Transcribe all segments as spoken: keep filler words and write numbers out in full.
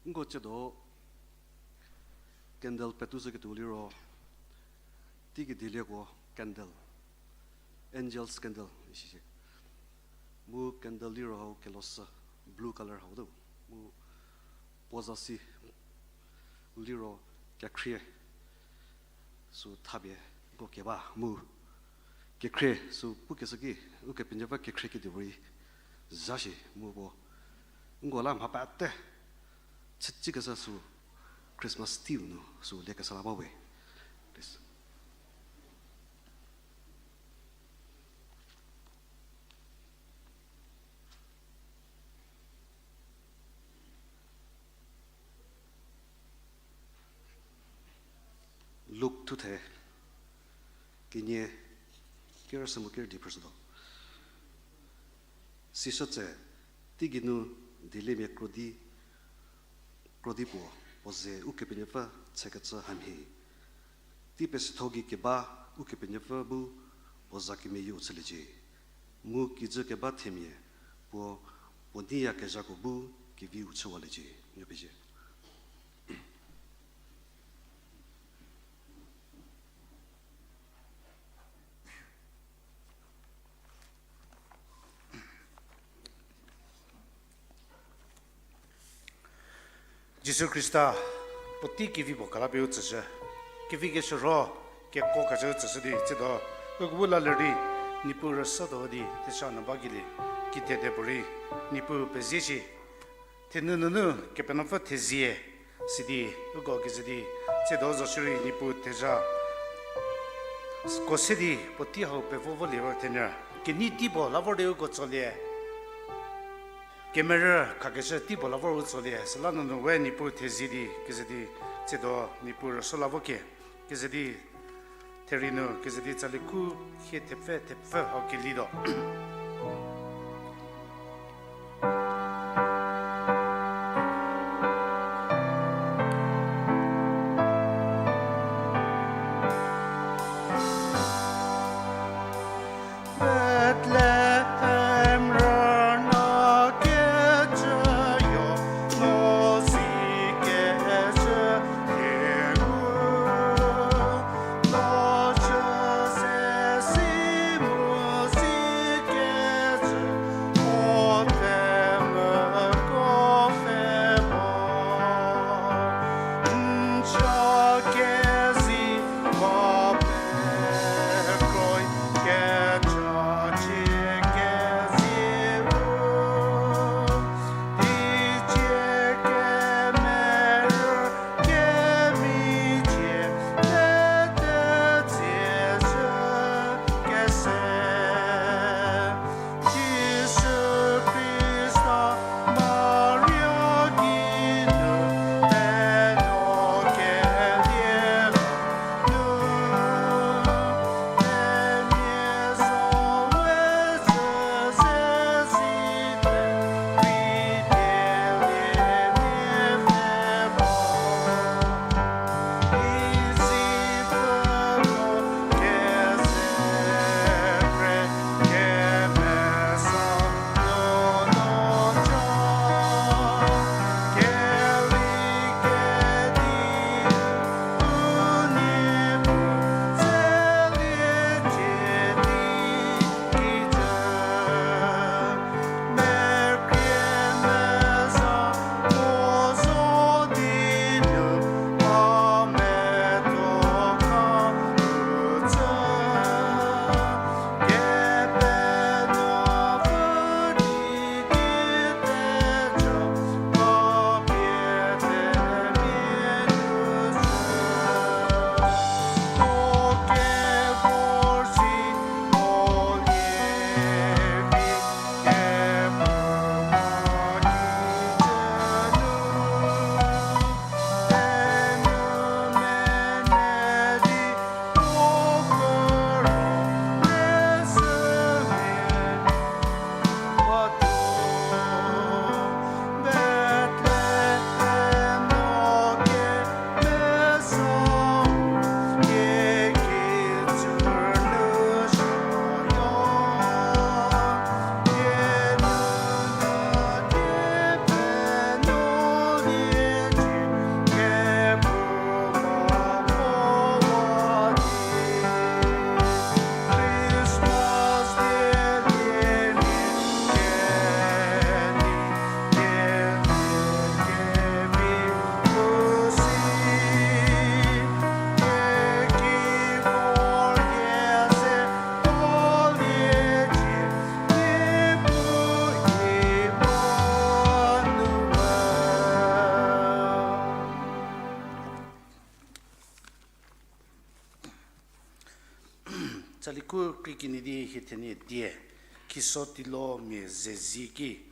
Nko tsiedo candle petushüketuo liro, teiki dielieko candle, angels candle isishie. Mu candle liro hau kelosü, blue color hau tuo. Mu puo zasi liro kekhrie sü thapie nko keba mu kekhrie sü pukeshü ki, Ukepenuopfü kekhrie kedipuorei zha shi mu puo nko la mha pete chütsikeshü sü Christmas theme nu sü lekesa la ba we. Please. Luk thuthe kenie kerüshü mu kerüdi phrüshütuo. Sisütse, teigeinu dieliemia krodi, krodi puo, puo ze Ukepenuopfü tsekecü hamhie. Tei pesitho gei keba Ukepenuopfü bu puo za kemeyieu chüliecie. Mu kijü keba themia puo, puo neiyakezhako bu keviu chüwaliecie. Nuo pezie. Jisu Khrista puotei kevi puo kela pie u tsüshü. Kevi keshürho, kekuo kecü u tsüshü di, tsiedo, uko bu la ler di, Niepuu rüsuotuo di, thesa nu bakelie, kithede puorei, Niepuu pezie shi. Thenu nunu Kepenuopfü thezie, sidi, uko keze di, tsiedo zo shierei Niepuu thezha, ko se di, puotei hau pevo volie vor thenyü. Kenei tei puo la vor di uko tsolie. Kemerü khakeshü tei puo la vor u tsolie, süla nunu we Niepuu thezie di, keze di, tsiedo Niepuu rüsuo la vokie, keze di, therie nu, keze di tsali khu, hie thepfü, thepfü hau kelituo. Bethlehem rüna kecüyo, no si kecü thie ngu, no chü se si mu si ke Tsali khu krikini di hie thenie die, Khisotilo mia zezi ki.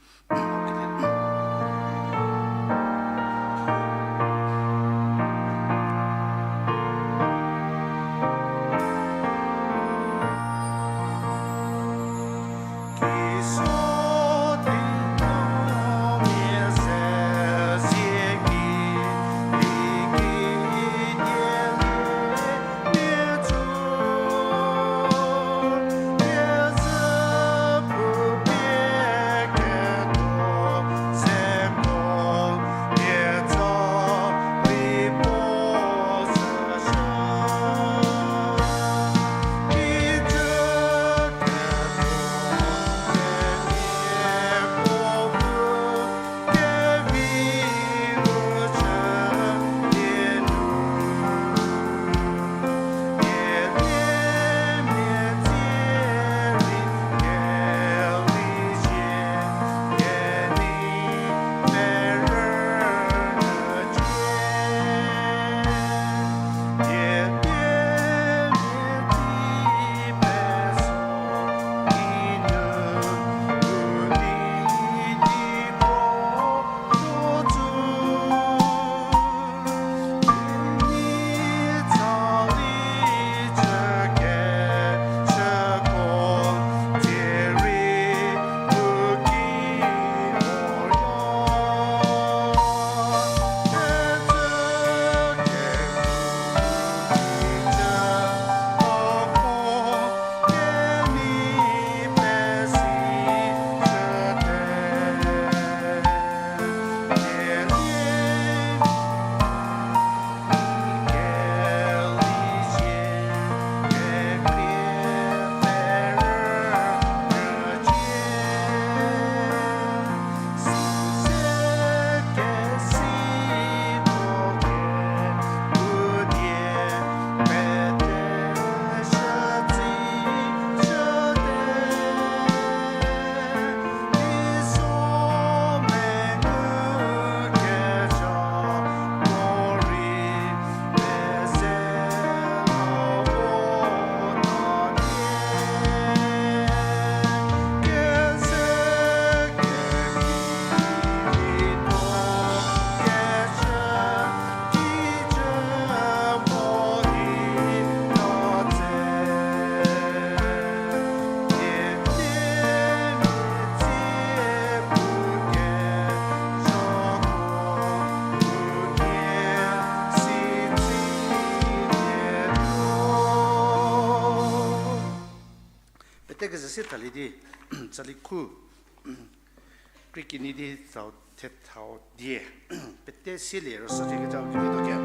Pete kezü se thalie di, tsali khu, krikini di thau, thethau die, pete sielie rüsü di kecau kevituo ke.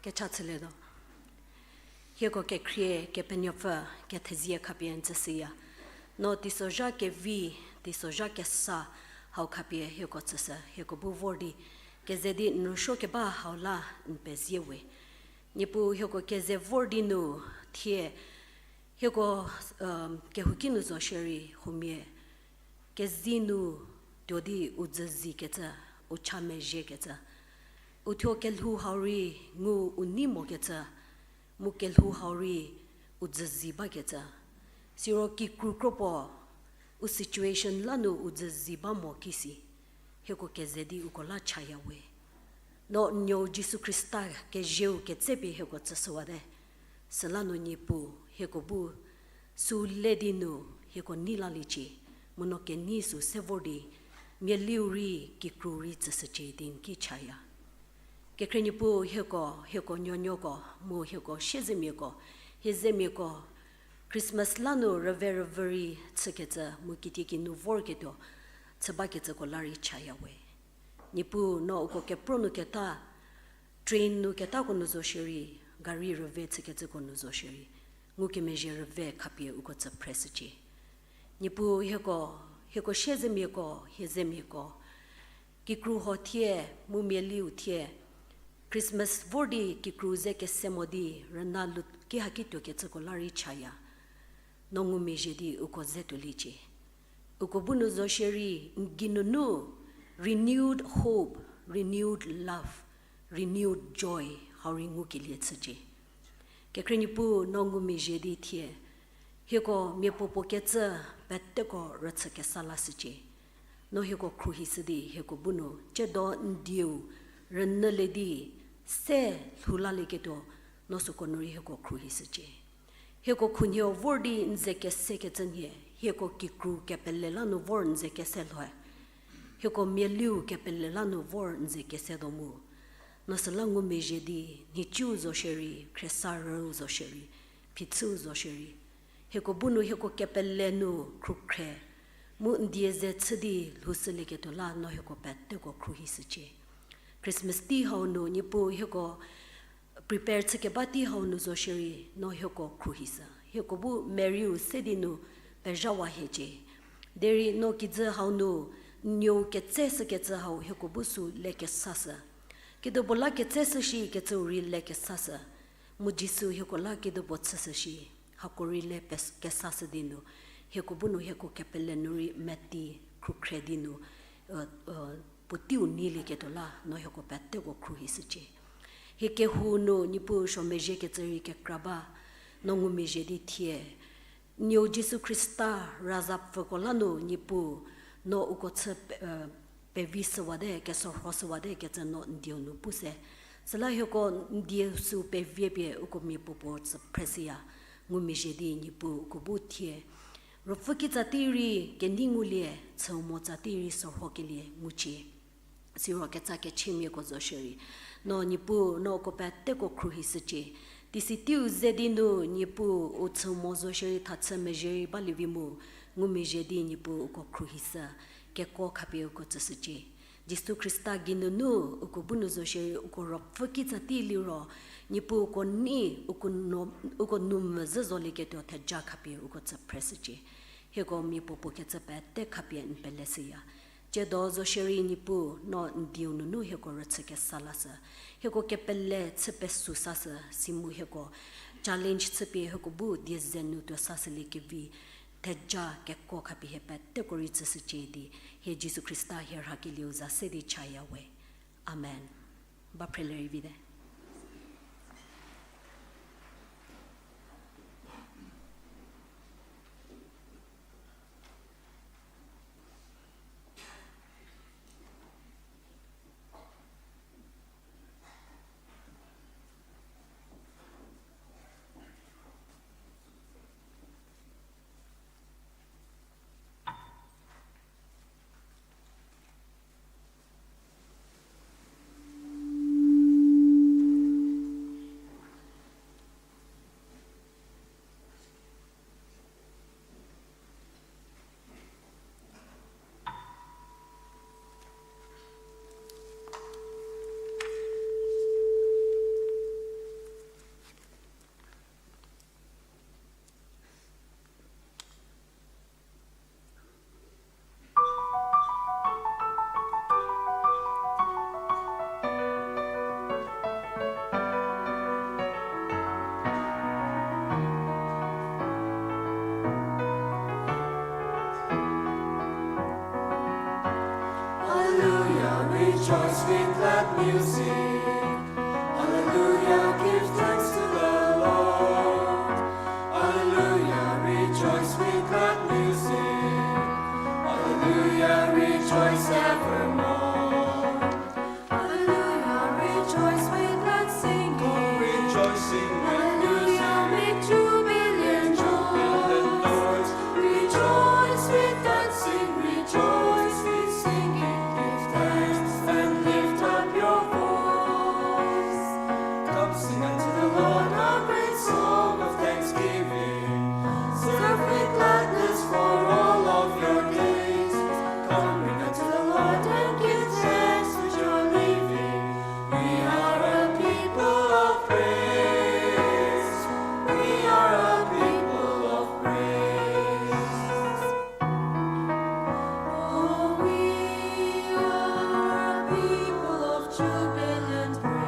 Kecha chülietuo. Hieko kekhrie, Kepenuopfü, kethezie khapie n tsüshüya. No teisozha kevi, teisozha kesa hau khapie hieko tsüshü, hieko bu vor di, keze di n rüsuo keba hau la n pezie we. Niepuu hieko keze vor di nu thie, hieko, um, kehouki nu zo shierei huomia, kezi nu tuo di u dzüzikecü, u cha mezhiekecü. Uthuo kelhou hau rei ngu u nei mokecü, mu kelhou hau rei u dzüzi bakecü. Siro kikru kropuo, u situation la nu u dzüzi ba mo kisi, hieko keze di uko la chaya we. No n nuou Jisu Khrista kezieu ketsepie hieko tsüshüwate. Süla nu Niepuu hieko bu sü le di nu hieko nei laliecie, mu no kenei sü se vor di, mialiu rei kikru rei tsüshücie di n ki chaya. Kekhrie Niepuu hieko, hieko nuonuoko, mu hieko siezemiako, hie zemiako, Christmas la nu rüve rüvü rei chükecü mu kitiekinu vorketuo chü bakecüko la rei chaya we. Niepuu no uko kepro nu keta, train nu ketako nu zo shierei, gari rüve chükecüko nu zo shierei, ngukemezhie rüve khapie uko tsü phreshücie. Niepuu hieko, hieko siezemiako, hie zemiako, kikru huo thie, mu mialiu thie, Christmas vor di kikru ze kese mo di rüna lu ki haki tuokecüko la rei chaya. No ngumezhie di uko ze tuoliecie. Uko bu nu zo shierei n geinunu renewed hope, renewed love, renewed joy hau rei ngukelie chücie. Kekhrie Niepuu no ngumezhie di thie, hieko miapuopuo kecü peteko rüchü kesa lashücie. No hieko khruohishü di hieko bu nu ciedo n dieu rünyülie di se lhoulalieketuo, no süko nu rei hieko khruohishücie. Hieko khunhie vor di n ze kesekecü nhie, hieko kikru kepele la nu vor n ze kese lhoe. Hieko mialiu kepele la nu vor n ze kese tuo mu. No süla ngumezhie di, nhicu zo shierei, khriesarüu zo shierei, phichüu zo shierei, hieko bu nu hieko kepele nu khrukhre, mu n die ze chü di lhoushülieketuo la no hieko peteko khruohishücie. Christmas tei hau nu Niepuu hieko prepare chükeba tei hau nu zo shierei no hieko khruohishü. Hieko bu meriu se di nu pezhawa hiecie. Derei no kijü hau nu n nuou ketseshükecü hau hieko bu sü le kesashü. Kedipuo la ketseshü shikecüu rei le kesashü. Mu Jisu hieko la kedipuo chüshü shi, hako rei le pes-, kesashü di nu, hieko bu nu hieko kepele nu rei meti khrukhre di nu, puoteiu neilieketuo la no hieko peteko khruohishücie. Hie kehou nu Niepuu suo mezhiekecü rei kekra ba, no ngumezhie di thie, n nuou Jisu Khrista razapfüko la nu Niepuu, no uko chü pe-, pevishüwate, kesorhoshüwate kecü no n dieu nu pu se. Süla hieko n dieu sü pevie pie uko miapuopuo tsü phreshüya, ngumezhie di Niepuu uko bu thie. Ruopfü kitsa tei rei kenei ngulie, chüu mo tsa tei rei sorhokelie ngucie. Siro ketsa kechümiako zo shierei, no Niepuu, no uko peteko khruohishücie. Teisiteiu ze di nu Niepuu u chüu mo zo shierei thachü mezhie rei balievi mu, ngumezhie di Niepuu uko khruohishü, kekuo khapie uko tsüshücie. Jisu Khrista geinunu uko bu nu zo shierei uko ruopfü kitsa tei liro, Niepuu uko nei, uko nu, uko nu mvü zhü zolieketuo theja khapie uko tsü phreshücie. Hieko miapuopuo kecü pete khapie n peleshüya. Tsiedo zo shierei Niepuu, no n dieu nunu hieko rüchü kesa lashü. Hieko kepele chü pesü sashü, si mu hieko challenge chüpie hieko bu die ze nu tuo sashüliekevi, theja kekuo khapie hie peteko rei tsüshücie di, hie Jisu Khrista hie rhakelieu za se di chaya we. Amen. Ba phrelie rei vite. Rejoice with glad music. Alleluia, give thanks to the Lord. Alleluia, rejoice with glad music. Alleluia, rejoice evermore. Alleluia, rejoice with glad singing. Rejoicing with music. Alleluia, make jubilant noise. Rejoice with dancing, rejoice with singing. Give thanks and lift up your voice. Come sing unto the Lord a great song of thanksgiving. Serve with gladness for all of your days. Come bring unto the Lord and give thanks with your living. We are a people of praise. We are a people of praise. Oh, we are a people of jubilant praise.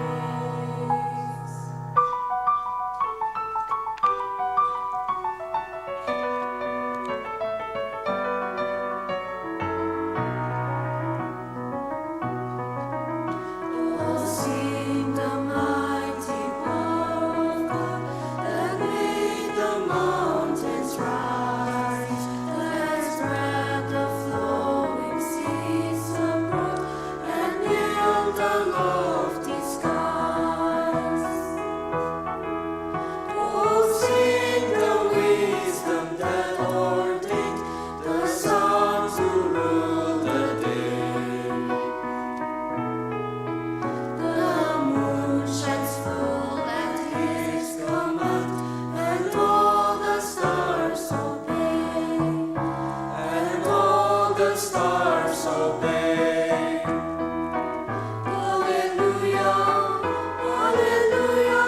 Oh, sing the mighty power of God that made the mountains rise, that spread the flowing seas abroad, and built the lofty skies. Oh, sing the wisdom that ordained the sun to rule the day. The moon shines full at his command, and all the stars obey. And all the stars obey. Alleluia, alleluia,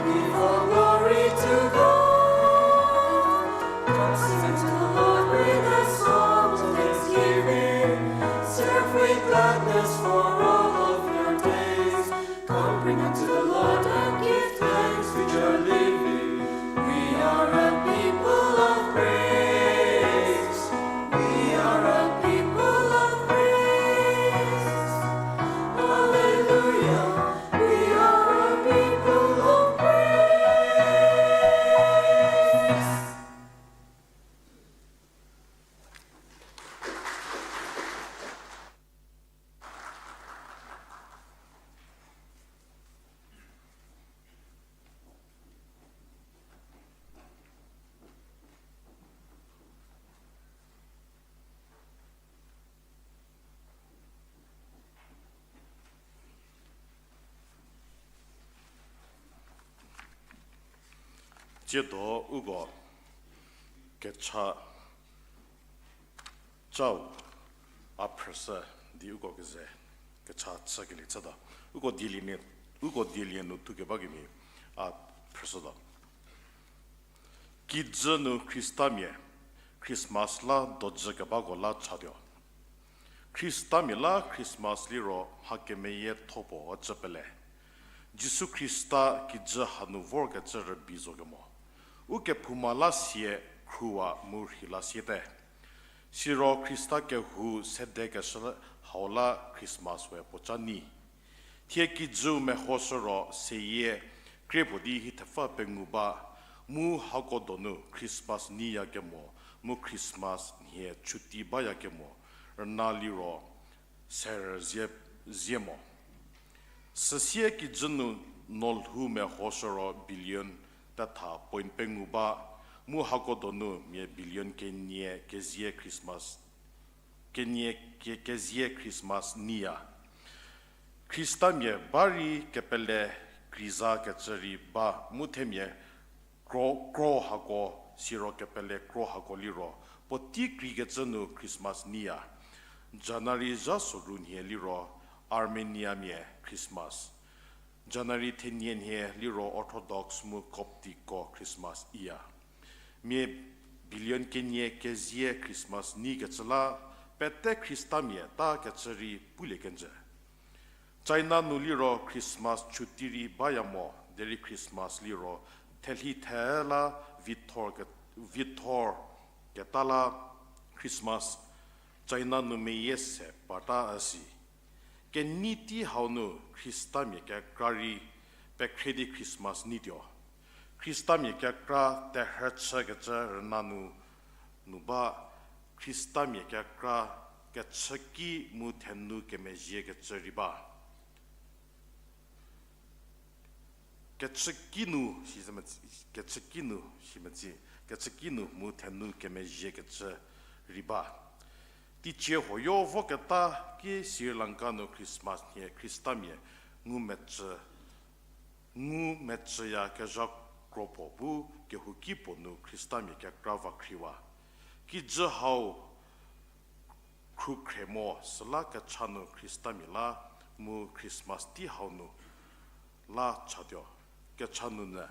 give all glory to God. Come sing unto the Lord with a song of thanksgiving. Serve with gladness for all of your days. Come bring unto the Lord and give thanks with your living. We are a people of praise. We are a people of praise. Alleluia. We are a people of praise. Tsiedo uko kecha chau a phrüshü di uko keze kecha chükelie chütuo. Uko dielie nu, uko dielie nu thukeba kemhie a phrüshütuo. Kijü nu Khristamia Christmas la dojü kebako la chatuo. Khristamia la Christmas liro mha kemeyietho puo ücü pele. Jisu Khrista kijü hanu vorkecü rübei zo kemo. Ukephouma la sie khruwa mu rhi la siete. Siro Khrista kehou sedekeshü hau la Christmas we puoca nyi. Thie kijüu mehoshü ro seyie krie puo di hie thepfü pengou ba, mu hako donu Christmas nyiya kemo, mu Christmas nhie chuti baya kemo, rüna liro serü zie, zie mo. Süsie kijü nu nolhou mehoshü ro billion tetha point pengou ba, mu hako donu mia billion kenie kezie Christmas, kenie ke-, kezie Christmas nyiya. Khristamia ba rei kepele krizakecü rei ba, mu themia kro, kro hako, siro kepele kro hako liro puotei kreikecü nu Christmas nyiya. January zha soru nhie liro Armeniamia Christmas. January thenie nhie liro Orthodox mu Copticko Christmas iya. Mia billion kenie kezie Christmas nyikecü la pete Khristamia takecü rei pulie kenjü. China nu liro Christmas chuti rei baya mo, derei Christmas liro thelhi the la vithor ke-, vithor keta la Christmas China nu meyie se parta üsi. Kenei tei hau nu Khristamia kekra rei pekhre di Christmas neituo. Khristamia kekra terhü chükecü rüna nu, nu ba, Khristamia kekra kechüki mu thenu kemezhiekecü rei ba. Kechüki nu, si, kechüki nu, si mezi, kechüki nu mu thenu kemezhiekecü rei ba. Teicie huoyo voketa ki Sri Lanka nu Christmas nhie Khristamia ngumecü, ngumecüyakezha kro puo bu kehouki puo nu Khristamia kekra va khriwa. Kijü hau khrukhre mo süla kecha nu Khristamia la mu Christmas tei hau nu la chatuo. Kecha nunu.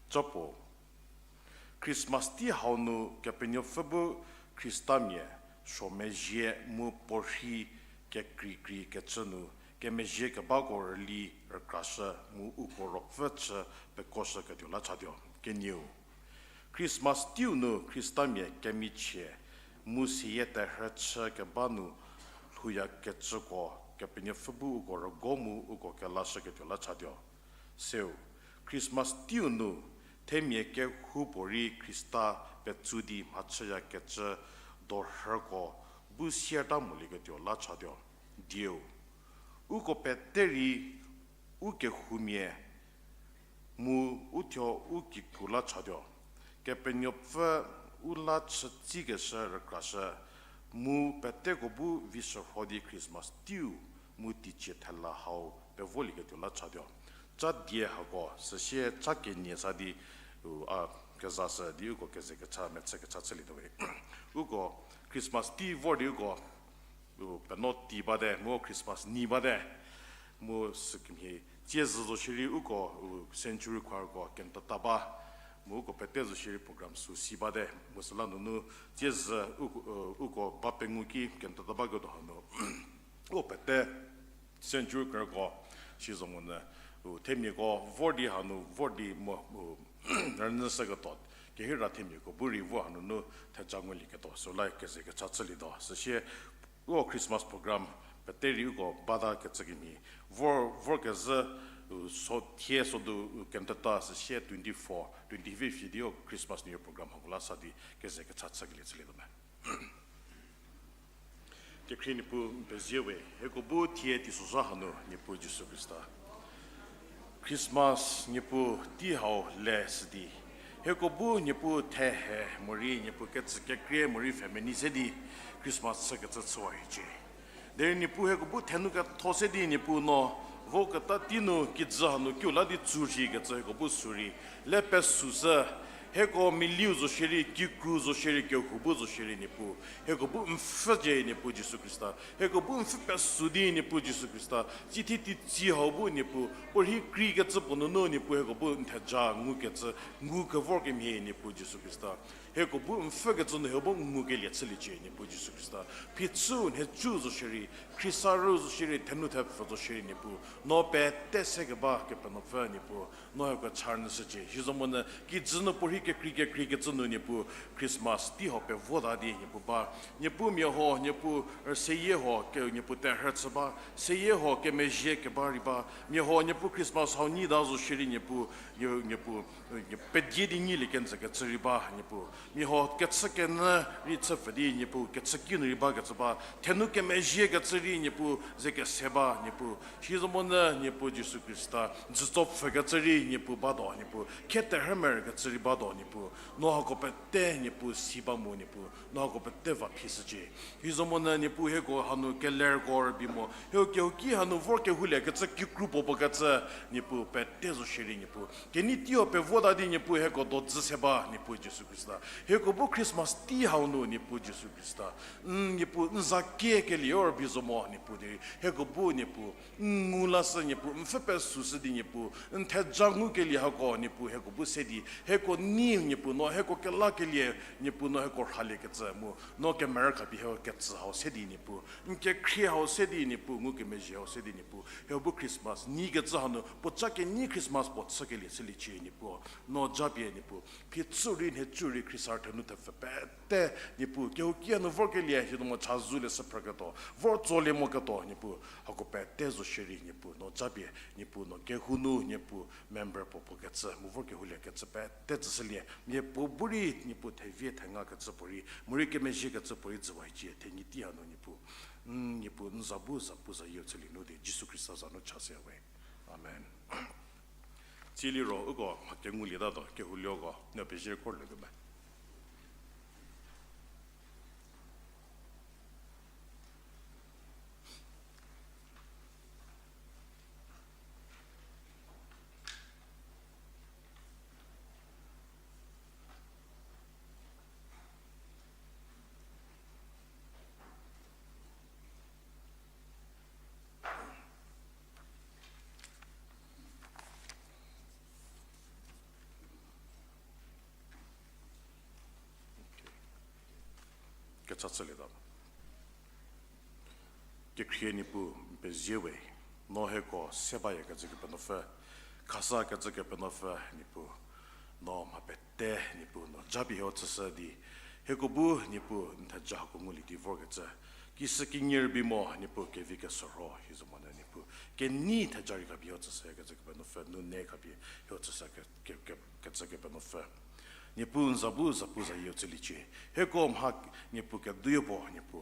Capuo, Christmas tei hau nu Kepenuopfü bu Khristamia suo mezhie mu puorhi kekreikrei kecü nu kemezhie kebako rüli rükrashü mu uko ruopfü chü pekoshüketuo la chatuo. Kenieu, Christmas teiu nu Khristamia kemichie mu seyie terhü chü keba nu lhouyakecüko Kepenuopfü bu uko rügo mu uko kelashüketuo la chatuo. Seu, Christmas teiu nu themia kehoupuorei Khrista petsu di mhachüyakecü dorhüko bu siata molieketuo la chatuo. Dieu, uko pete rei u kehoumia mu uthuo u kikru la chatuo. Kepenuopfü u la chütsikeshü rükrashü, mu peteko bu vi shürho di Christmas teiu mu teicie thela hau pevolieketuo la chatuo. Ca die hako süsie ca kenie sa di, u, a, kezashü di uko keze kecha mechü kecha chülietuo we. Uko Christmas tei vor di uko u, penuo tei bate, mu Christmas nei bate, mu sükemhie, tsiezhü zo shierei uko, u, century choirko kentata ba, mu uko pete zo shierei program sü si bate, mu süla nunu tsiezhü uko, u, uko ba pengou ki kentata baketuo hanu, uko pete century choirko, si zo monyü, u, themiako vor di hanu vor di mo, u, rünyüshüketuo, kehira themiako bu rei vo hanunu theja ngulieketuo süla keze kecha chülietuo. Süsie, uko Christmas program pete rei uko bata kecü kemhie, vor, vorkezhü, u, so, thie sodu, u, kentata süsie twenty-four, twenty-fifth di uko Christmas New Year program hako la sa di keze kecha chükelie chülietuo me. Kekhrie Niepuu, n pezie we, hieko bu thie teisozha hanu Niepuu Jisu Khrista. Christmas Niepuu tei hau le sü di, hieko bu Niepuu thehe morei Niepuu kecü kekrie morei pfhemenei se di Christmas chükecü chüwa hiecie. Derei Niepuu hieko bu thenu ketho se di Niepuu no, voketa tei nu kijü hanu kiu la di tsu rhikecü hieko bu sü rei, le pesüshü, hieko miliu zo shierei, kikru zo shierei, kehou bu zo shierei Niepuu, hieko bu n pfhücie Niepuu Jisu Khrista, hieko bu n pfhü pesü di Niepuu Jisu Khrista, tsithie teitsi hau bu Niepuu, puorhi kreikecü puo nunu Niepuu hieko bu n theja ngukecü, ngu kevor kemhie Niepuu Jisu Khrista. Hieko bu n pfhükecü nu hieko bu ngukelie chüliecie Niepuu Jisu Khrista. Phichü nhicü zo shierei, khriesarü zo shierei, thenu thepfü zo shierei Niepuu, no pete se keba Kepenuopfü Niepuu, no hieko cha rünyüshücie. Sizomonyü kijü nu puorhi kekrei kekreikecü nu Niepuu Christmas tei hau pevota di Niepuu ba. Niepuu mia huo, Niepuu, seyie huo, ke, Niepuu terhü chü ba, seyie huo kemezhie keba rei ba. Mia huo Niepuu Christmas hau nyi ta zo shierei Niepuu, Niepuu, pedie di nyilie kenjü kecü rei ba Niepuu. Mia huo kechükenyü rei chüpfü di Niepuu kechüki nu rei bakecü ba. Thenu kemezhiekecü rei Niepuu ze kese ba Niepuu. Sizomonyü Niepuu Jisu Khrista, dzütso pfhükecü rei Niepuu batuo Niepuu. Khe terhü merükecü rei batuo Niepuu. No hako pete Niepuu si ba mu Niepuu, no hako pete va phishücie. Sizomonyü Niepuu hieko hanu kelerko rübei mo, hieko kehouki hanu vor kehouliekecü kikru puo puo kecü, Niepuu pete zo shierei Niepuu. Kenei tei hau pevota di Niepuu hieko dodzü se ba Niepuu Jisu Khrista. Hieko bu Christmas tei hau nu Niepuu Jisu Khrista, n Niepuu n za kiekelie rübei zo mo Niepuu derei hieko bu Niepuu n ngu lashü Niepuu, n pfhü pesüshü di Niepuu, n theja ngukelie hako Niepuu hieko bu se di, hieko nei Niepuu no hieko kelakelie Niepuu no hieko rhaliekecü mu, no kemerü khapie hieko ketsü hau se di Niepuu, n kekhrie hau se di Niepuu, ngukemezhie hau se di Niepuu, hieko bu Christmas neikecü hanu puoca kenei Christmas puo chükelie chüliecie Niepuu, no japie Niepuu, phichü rei nhicü rei Christmas Kaisar thenu thepfü pete, Niepuu, kehouki hanu vorkelie, hie no mo chazou le sü phrüketuo, vor tsolie moketuo, Niepuu, hako pete zo shierei, Niepuu, no japie, Niepuu, no kehou nu, Niepuu, member puo puo kecü, mu vor kehoulie kecü pete tsüshülie, mia puo bu rei, Niepuu, thevie thenga kecü puorei, morei kemezhie kecü puorei dzüwa hiecie, thenyi tei hanu, Niepuu, n, Niepuu, n za bu, za pu, zayieu chülie nu di, Jisu Khrista za nu chashüya we. Amen. Tsie liro uko mha kengulietatuo, kehoulieko, no pezie rei khor lhou tuo me. Kecha chülieta. Kekhrie Niepuu, n pezie we, no hieko se bayakecü Kepenuopfü, khasakecü Kepenuopfü, Niepuu, no mha pete, Niepuu, no japie hieko tsüshü di, hieko bu, Niepuu, n theja hako ngulie di vorkecü, kishükinyi rübei mo, Niepuu, kevi kesorho, hi zo monyü, Niepuu, kenei theja rei khapie hieko tsüshükecü Kepenuopfü, nune khapie hieko tsüshü ke, ke, ke, kecü Kepenuopfü. Niepuu n za bu za pu zayieu chüliecie. Hieko mha Niepuu keduyo puo Niepuu.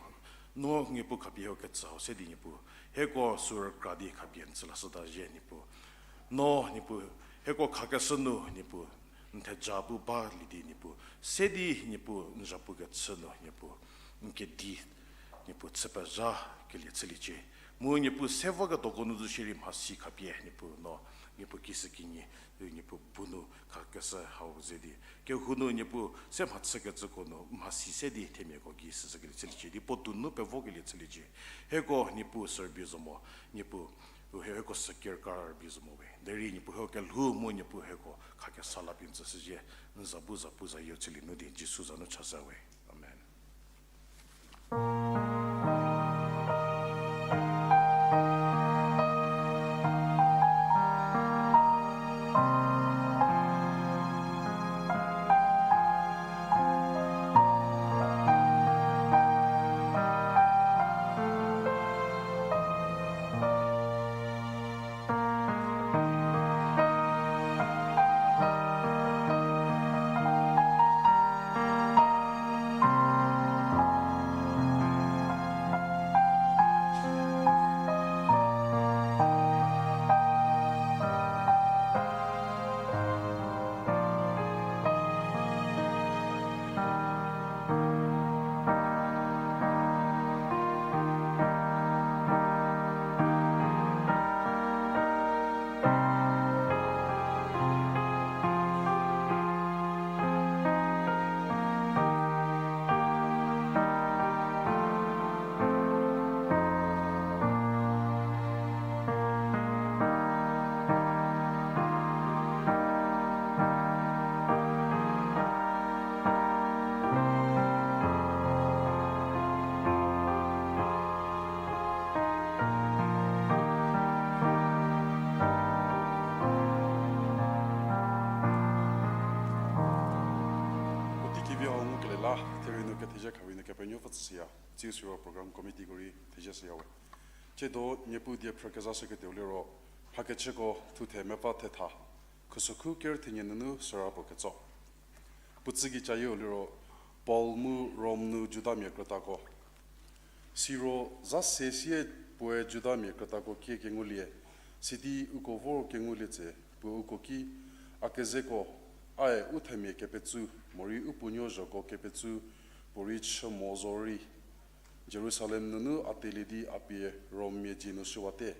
No Niepuu khapie hieko ketsü hau se di Niepuu. Hieko sü rükra di khapie n tsü lashüta zhie Niepuu. No Niepuu hieko khakeshü nu Niepuu. N theja bu balie di Niepuu. Se di Niepuu n zhapu kechü nu Niepuu. N kedi Niepuu chü pezhakelie chüliecie. Mu Niepuu se voketuoko nu zo shierei mhasi khapie Niepuu no Niepuu kishükinyi Niepuu bu nu khakeshü hau ze di. Kehou nu Niepuu se mhachükecüko nu mhasi se di themiako gei süsükelie chüliecie di puotou nu pevokelie chüliecie. Hieko Niepuu sü rübei zo mo, Niepuu, u hie, hieko sü kerka rübei zo mo we. Derei Niepuu hieko kelhou mu Niepuu hieko khakesa la pie n tsüshüzhie, n za bu za pu zayieu chülie nu di Jisu za nu chashü we. Amen. Puotei kevi hau ngukelie la, therie nu kethezie kharie nu Kepenuopfü tsüshüya, tsiu siro program committeeko rei thezie shüya we. Tsiedo Niepuu die phrü kezashüketuo liro, mhakechüko thuthe mepfü thetha, khusokhu ker thenie nunu süra puo ketso. Puo tsü kicha yieu liro, Paul mu Rom nu Judamia krütako. Siro za se sie puoe Judamia krütako kie kengulie, sidi uko vor kengulie tse, puo uko ki, a kezeko, ae u themia kepetsu, morei u puonuo zhoko kepetsu, puorei chü mo zorei, Jerusalem nunu a telie di a pie Rommia dzie nu shüwate.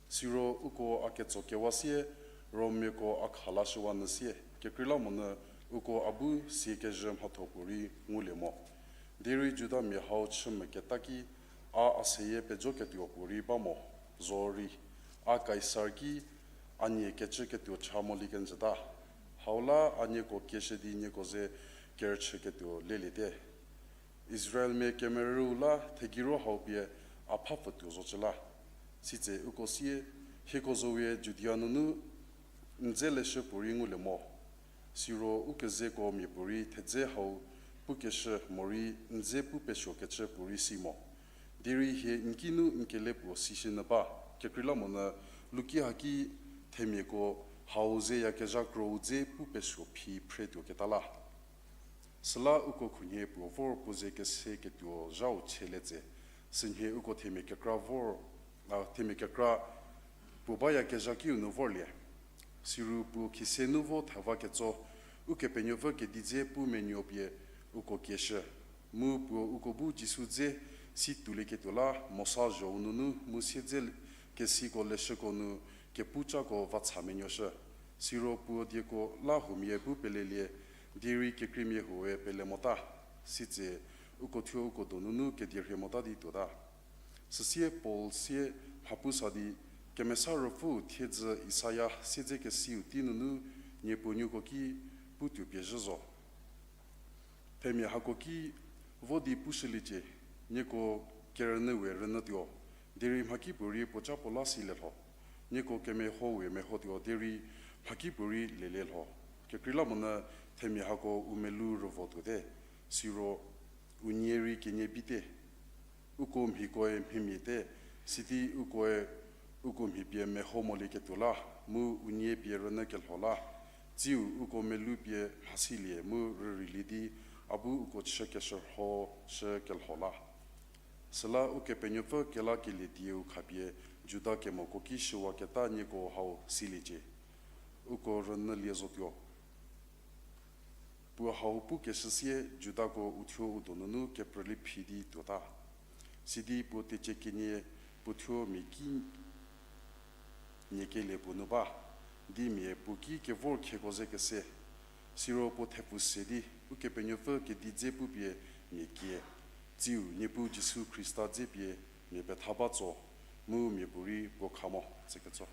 Siro uko a ketso kewa sie, Rommiako a kha lashüwa nyü sie, kekreilamonyü uko a bu sie kezhü mhatho puorei ngulie mo. Derei Judamia hau chü meketa ki, a a seyie pejoketuo puorei ba mo, zorei, a Kaisar ki, a nie kecüketuo cha molie kenjüta. Hau la a nieko kieshü di nieko ze kerüchüketuo leliete. Israelmia kemerüu la thegiro hau pie a phapfütuo zocü la. Sitse uko sie, hieko zowe Judia nunu n dze leshü puorei ngulie mo. Siro u kezeko mia puorei thedze hau pukeshü morei n dze pu pesuokecü puorei si mo. Derei hie n kinu n kele puo sishünyü ba, kekreilamonyü Luki haki themiako hau zeyakezha krou dze pu pesuo phi phretuoketa la. Süla uko khunhie puo vor puo ze kese ketuo zhau chielie tse, sünhie uko themia kekra vor, a, themia kekra puo bayakezha kiu nu vorlie. Siro puo khise nu vo theva ketso, Ukepenuopfü kedi dze pu menuo pie uko kieshü. Mu puo uko bu Jisu dze si tuolieketuo la, Mosa zhou nunu mu siedze kesiko leshüko nu kepu cako vacha menuoshü. Siro puo dieko la huomia bu pelelie, derei kekreimia huoe pele mota. Sitse uko thuo uko donunu kedie rhie mota di tuota. Süsie Paul sie mhapusa di, Kemesa Ruopfü thiedzü Isaia siedze kesiu tei nunu niepuo nuoko ki putuo pie zhü zo. Themia hako ki vo di pushüliecie, nieko kerünyüwe rünyütuo, derei mhakipuorei puoca puo la silie lho. Nieko kemehowe mehotuo, derei mhakipuorei lelie lho. Kekreilamonyü themia hako u melou rüvo tuote, siro u nie rei kenie bite. Uko mhikoe mhimia te, sidi ukoe uko mhi pie meho molieketuo la, mu u nie pie rünyükelho la, tsiu uko melou pie mhasilie mu rüreilie di, a bu uko chükeshürhoshükelho la. Süla Ukepenuopfü kelakelie dieu khapie Juda kemoko ki shüwaketa nieko hau siliecie. Uko rünyülie zotuo. Puo hau pukeshü sie Judako uthuo u donunu keprüli phi di tuota. Sidi puo teicie kenie puo thuo mia ki nie kelie puo nu ba, di mia puo ki kevor khieko ze kese. Siro puo thepfu se di, Ukepenuopfü kedi dze pupie mia kie, tsiu Niepuu Jisu Khrista dze pie mia petha ba tso, mu mia puorei puo kha mo, tseketso.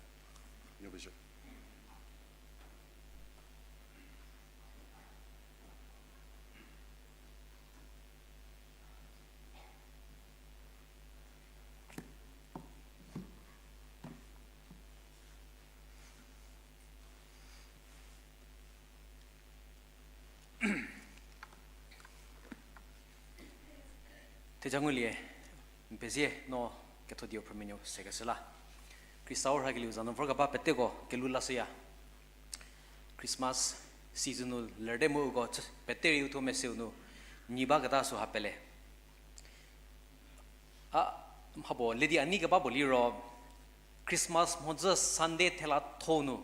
Niepuu Theja ngulie, n pezie no ketho dieu phrümenuo sekeshü la. Khrista u rhakelieu za nu vorkeba peteko kelhou lashüya. Christmas season nu lerte mu uko chü, pete rei uthuo meseu nu nyi baketa süha pele. A, mhapuo ledi a nei keba puo liro, Christmas mhodzü Sunday thela tho nu,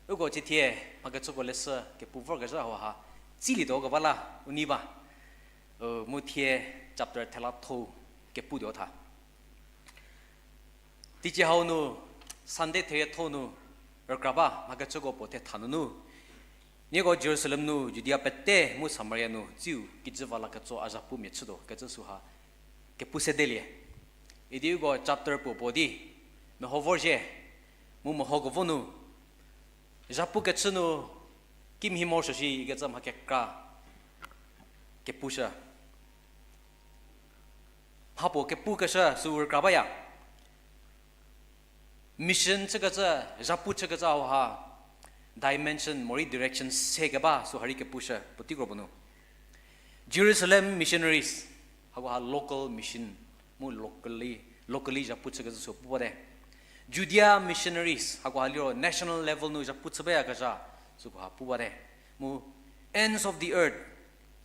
uko cithie mhakechüko leshü kepu vorkezhü hauha, tsilietuo keba la u nei ba, u, mu thie chapter thela tho keputuo tha. Teicie hau nu, Sunday therietho nu, rükra ba mhakechüko puo thetha nunu, nieko Jerusalem nu, Judia pete mu Samaria nu, tsiu kijü va la ketso a zhapumia chütuo kecü süha kepu sedelie. Idi uko chapter puo puo di, meho vorzhie, mu meho kevo nu, zhapu kechü nu, kimhie morosuo shi ikecü mha kekra kepushü. Mhapuo kepukeshü sü rükra baya. Mission chükecü, zhapu chükecü hauha, dimension morei direction se keba süha rei kepushü puotei kro puo nu. Jerusalem missionaries, hakoha local mission, mu locally, locally zhapu chükecü sü pu bate. Judea missionaries, hakoha liro national level nu zhapu chü bayakezha, sükoha pu bate. Mu ends of the earth,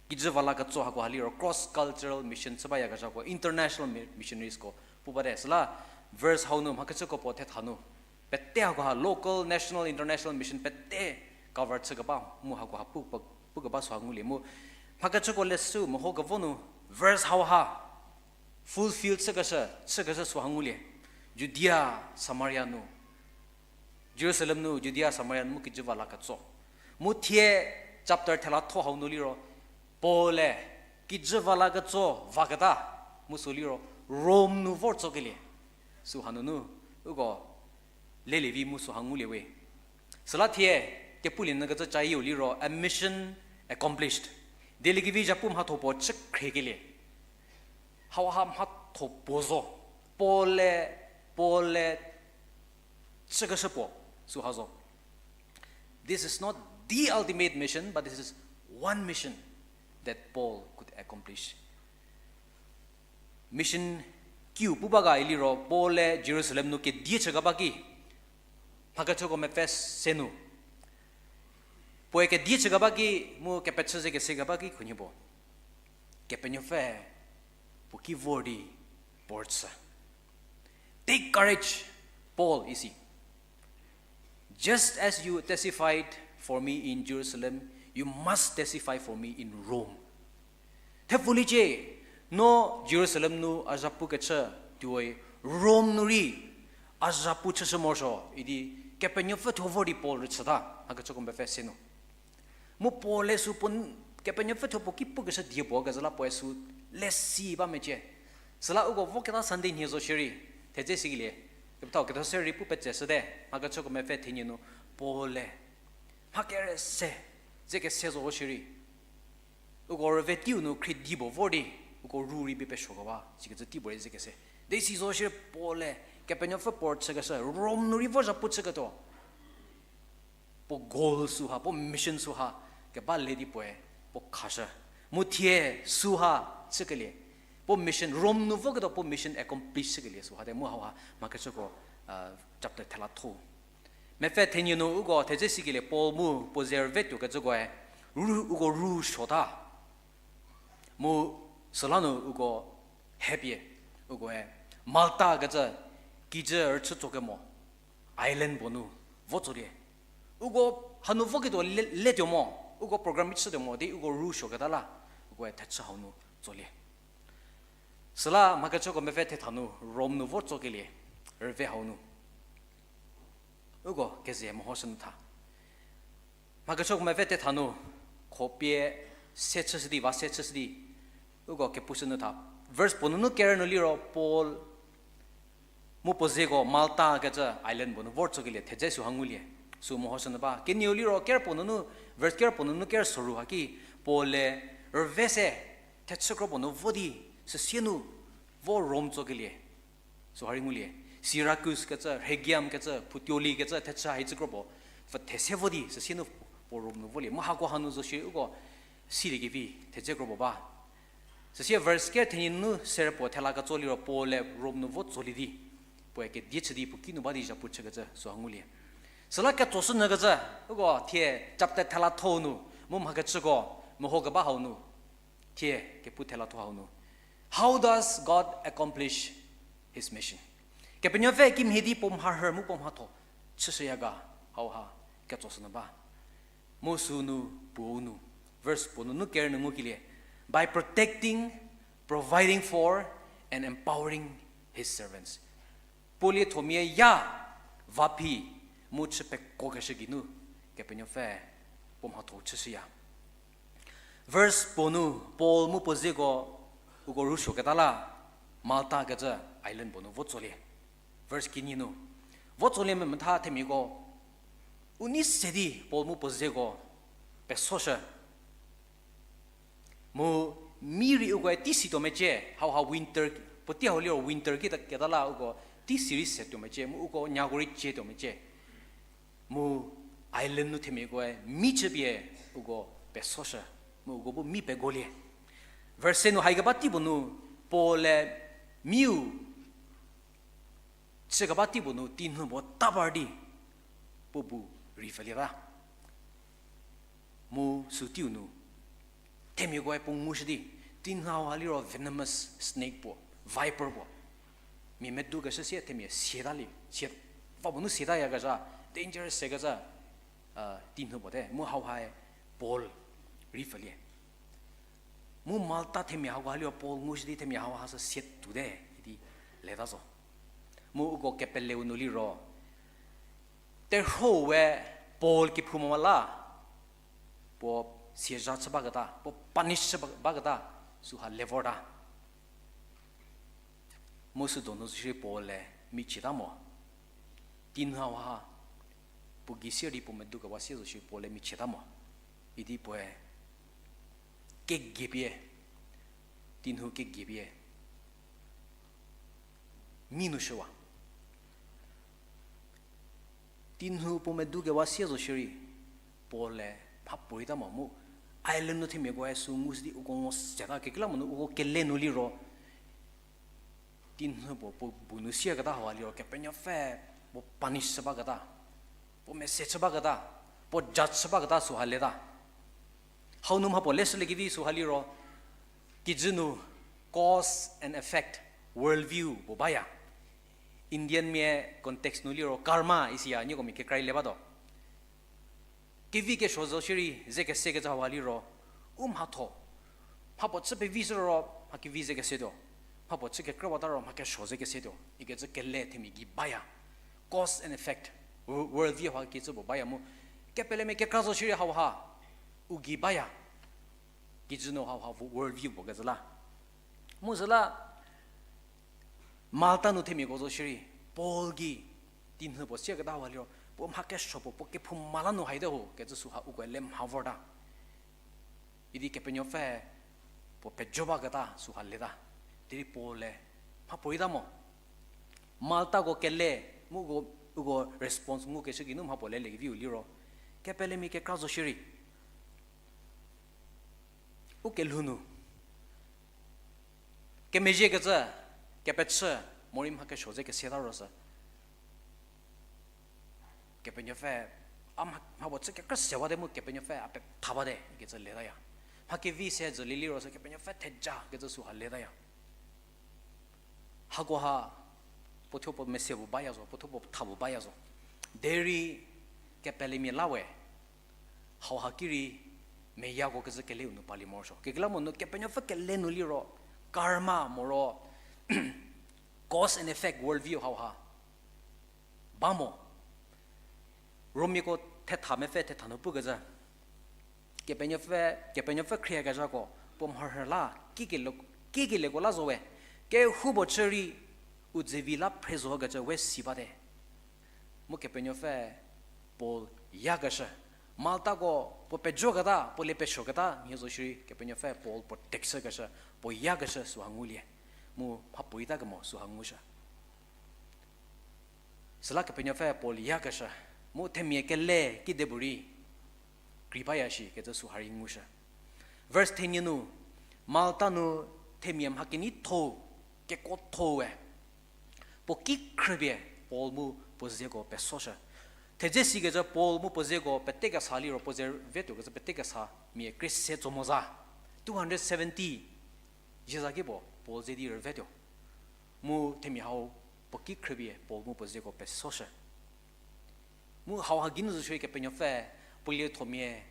kijü va la ketso hakoha liro cross cultural mission chü bayakezhako, international mi-, missionariesko pu bate. Süla verse hau nu mhakechüko puo thetha nu, pete hakoha local, national, international mission pete cover chükeba mu hakoha pu, pu, pukeba süha ngulie mu. Mhakechüko leshü meho kevo nu verse hauha fulfill chükeshü, chükeshü süha ngulie. Judea, Samaria nu, Jerusalem nu, Judea, Samaria nu mu kijü va la ketso. Mu thie chapter thela tho hau nu liro, Paul-e kijü va la ketso vaketa, mu sü liro Rome nu vor tsokelie. Süha nunu, uko lelievi mu süha ngulie we. Süla thie, kepulie nyü kecü cayie u liro, a mission accomplished. Dieliekevi zhapu mhatho puo chü khriekelie. Hauha mhatho puo zo. Paul-e, Paul-e chükeshü puo, süha zo. This is not the ultimate mission, but this is one mission that Paul could accomplish. Mission kiu pu ba ga iliro Paul-e Jerusalem nu kedie chü keba ki, mhakechüko mepfü se nu, puoe kedie chü keba ki mu kepechü ze kese keba ki khunhie puo, Kepenuopfü puo ki vor di puo rüchü. Take courage, Paul, isi. Just as you testified for me in Jerusalem, you must testify for me in Rome. Thepfuliecie, no Jerusalem nu a zhapu kechü tuoi, Rome nu rei a zhapu chüshü morosuo idi Kepenuopfü thuo vor di Paul rüchüta, mhakechüko mepfü se nu. Mu Paul-e sü puo n-, Kepenuopfü thuo puo ki pukeshü die puo kezhü la puoe sü lesi ba mecie. Süla uko voketa Sunday nhie zo shierei, thedze sikelie, kepethau ketho se rei pu petseshüte, mhakechüko mepfü thenie nu Paul-e mha kere se, ze kese zo shierei, uko rüve teiu nu khriedi puo vor di, uko ru rei bie pesuokeba sikecü tei puorei ze kese. Derei si zo shierei Paul-e Kepenuopfü puo rüchükeshü, Rome nu rei vo zhapu chüketuo. Puo goal süha, puo mission süha keba le di puoe puo khashü. Mu thie süha chükelie, puo mission, Rome nu voketuo puo mission accomplish chükelie süha te mu hauha mhakechüko, chapter thela tho. Mepfü thenie nu uko thedze sikelie Paul mu puo ze rüve tuokecükoe, ru, uko ru suota. Mu süla nu uko hepie, ukoe Malta kecü kijü rüchü tsokemo island puo nu vo tsolie. Uko hanu voketuo le, letuo mo, uko program chütuo mo di uko ru suoketa la, ukoe thechü hau nu tsolie. Süla mhakechüko mepfü thetha nu Rome nu vo tsokelie, rüve hau nu uko keze mehoshü nyü tha. Mhakechüko mepfü thetha nu, khopie se chüshü di, va se chüshü di, uko kepushü nyü tha. Verse puo nunu ker nu liro Paul mu puo zeko Malta kecü island puo nu vor tsokelie thedze süha ngulie, sü mehoshü nyü ba. Kenieu liro ker puo nunu, verse ker puo nunu ker soru haki, Paul-e rüve se thechü kro puo nu vo di, süsie nu vo Rome tsokelie süha rei ngulie. Syracuse kecü, Rhegium kecü, Puteoli kecü thechü haicü kro puo, pfü these vo di süsie nu puo Rome nu volie. Mu hako hanu zo shierei uko siliekevi thedze kro puo ba. Süsie verse ker thenie nu ser puo thela ketso liro Paul-e Rome nu vo tsolie di, puoe kedie chü di puo kinu ba di zhapu chükecü süha ngulie. Süla ketsoshü nyükecü, uko thie chapter thela tho nu, mu mhakechüko mehokeba hau nu, thie kepu thela tho hau nu, how does God accomplish his mission? Kepenuopfü kimhie di puo mharhü mu puo mhatho chüshüya ga, hauha ketsoshü nyü ba. Mu sünu puou nu, verse puo nunu ker nu ngukelie, by protecting, providing for, and empowering his servants. Puo liethomia ya va phi mu chü pekokeshü geinu Kepenuopfü puo mhatho chüshüya. Verse puo nu Paul mu puo zeko uko rüsuoketa la Malta kecü island puo nu vo tsolie. Verse kinyi nu vo tsolie memetha themiako u nei se di Paul mu puo zeko pesoshü. Mu mi rei ukoe tei si tuo mecie, hauha winter, puotei hau liro winter ki ta, keta la uko tei si rei se tuo mecie, mu uko nyako rei cie tuo mecie. Mu island nu themiakoe mi chüpie uko pesoshü, mu uko bu mi pegolie. Verse nu haikeba tei puo nu Paul-e miu chükeba tei puo nu tinhü puo ta par di puo bu rei pfülieta. Mu sü teiu nu themiakoe puo ngushü di, tinhü hauha liro venomous snake puo, viper puo, mia medukeshü sie themia siata li, sie, va puo nu siatayakezha, dangerous sekezha, tinhü puo te, mu hauhae Paul rei pfülie. Mu Malta themia hauha liro Paul ngushü di themia hauha sü sie tuote idi leta zo. Mu uko kepeleu nu liro terhuoe Paul kephouma la, puo siezha chü baketa, puo punish chü ba, baketa, süha le vorta. Mu sü donu zo shierei Paul-e michieta mo. Tinhü hauha puo gei sie di puo medukewa sie zo shierei Paul-e michieta mo. Idi puoe kegiepie, tinhü kegiepie mi nu shüwa. Tinhü puo medukewa sie zo shierei Paul-e mhapuorei ta mo mu, island nu themiakoe sü ngu si di uko ngo seta kekreilamonyü uko kele nu liro, teinhü puo, puo bu nu siaketa hauha liro, Kepenuopfü puo punish chü baketa, puo mese chü baketa, puo judge chü baketa süha leta. Hau nu mha puo leshülie kevi süha liro, kijü nu cause and effect world view puo baya. Indian mia context nu liro karma isiya, nieko mia kekra le batuo. Kevi kesuo zo shierei ze kesekecü hauha liro, u mhatho, mha puo chü pevi shü ro mha kevi ze kesetuo, mha puo chü kekrüwata ro mha kesuo ze kesetuo ikecü kele themia gei baya. Cause and effect, world view ha kecü puo baya mu, kepelemia kekra zo shierei hauha u gei baya. Kijü nu hauha world view puo kecü la. Mu süla Malta nu themiako zo shierei, Paul gei teinhü puo siaketa hauha liro, puo mha kesuo puo, puo kephouma la nu haite ho kecü süha uko le mha vorta. Idi Kepenuopfü puo pejo baketa süha leta. Derei Paul-e mhapuorei ta mo. Maltako kele, mu uko, uko response ngukeshü geinu mha puo lelie keviu liro, kepelemia kekra zo shierei, u kelhou nu kemezhiekecü, kepechü, morei mha kesuo ze keseta ro sü, Kepenuopfü, a mha, mha puo chü kekrü sewate mu Kepenuopfü a petha bate ikecü letaya. Mha kevi se zhülie liro sü Kepenuopfü theja kecü süha letaya. Hakoha puo thuo puo mese puo baya zo, puo thuo puo tha puo baya zo. Derei kepelemia la we, hauha ki rei meyako kecü keleu nu palie morosuo. Kekreilamonyü Kepenuopfü kele nu liro, karma moro, cause and effect world view hauha ba mo. Romiako thetha mepfü thetha nu pukecü, Kepenuopfü, Kepenuopfü khrieyakezhako puo mharhü la, kikele, kikelieko la zo we, kehoupuo chü rei u dzevi la phre zokecü we si bate. Mu Kepenuopfü Paul yakeshü. Maltako puo pejoketa, puo lie pesuoketa mhie zo shierei Kepenuopfü Paul protect chükeshü, puo yakeshü süha ngulie. Mu mhapuorei ta kemo süha ngushü. Süla Kepenuopfü Paul yakeshü, mu themia kele kidepuorei krei baya shi kecü süha rei ngushü. Verse thenie nu, Malta nu themia mha keneitho, kekuotho we puo ki khrüpie Paul mu puo zeko pesoshü. Thedze sikecü Paul mu puo zeko pete kesa liro puo ze vetuokecü pete kesa mia krie se tso mo za. Two hundred seventy zieza ki puo Paul ze di rüvetuo. Mu themia hau puo ki khrüpie Paul mu puo zeko pesoshü. Mu hauha geinu zo shierei Kepenuopfü puo liethomia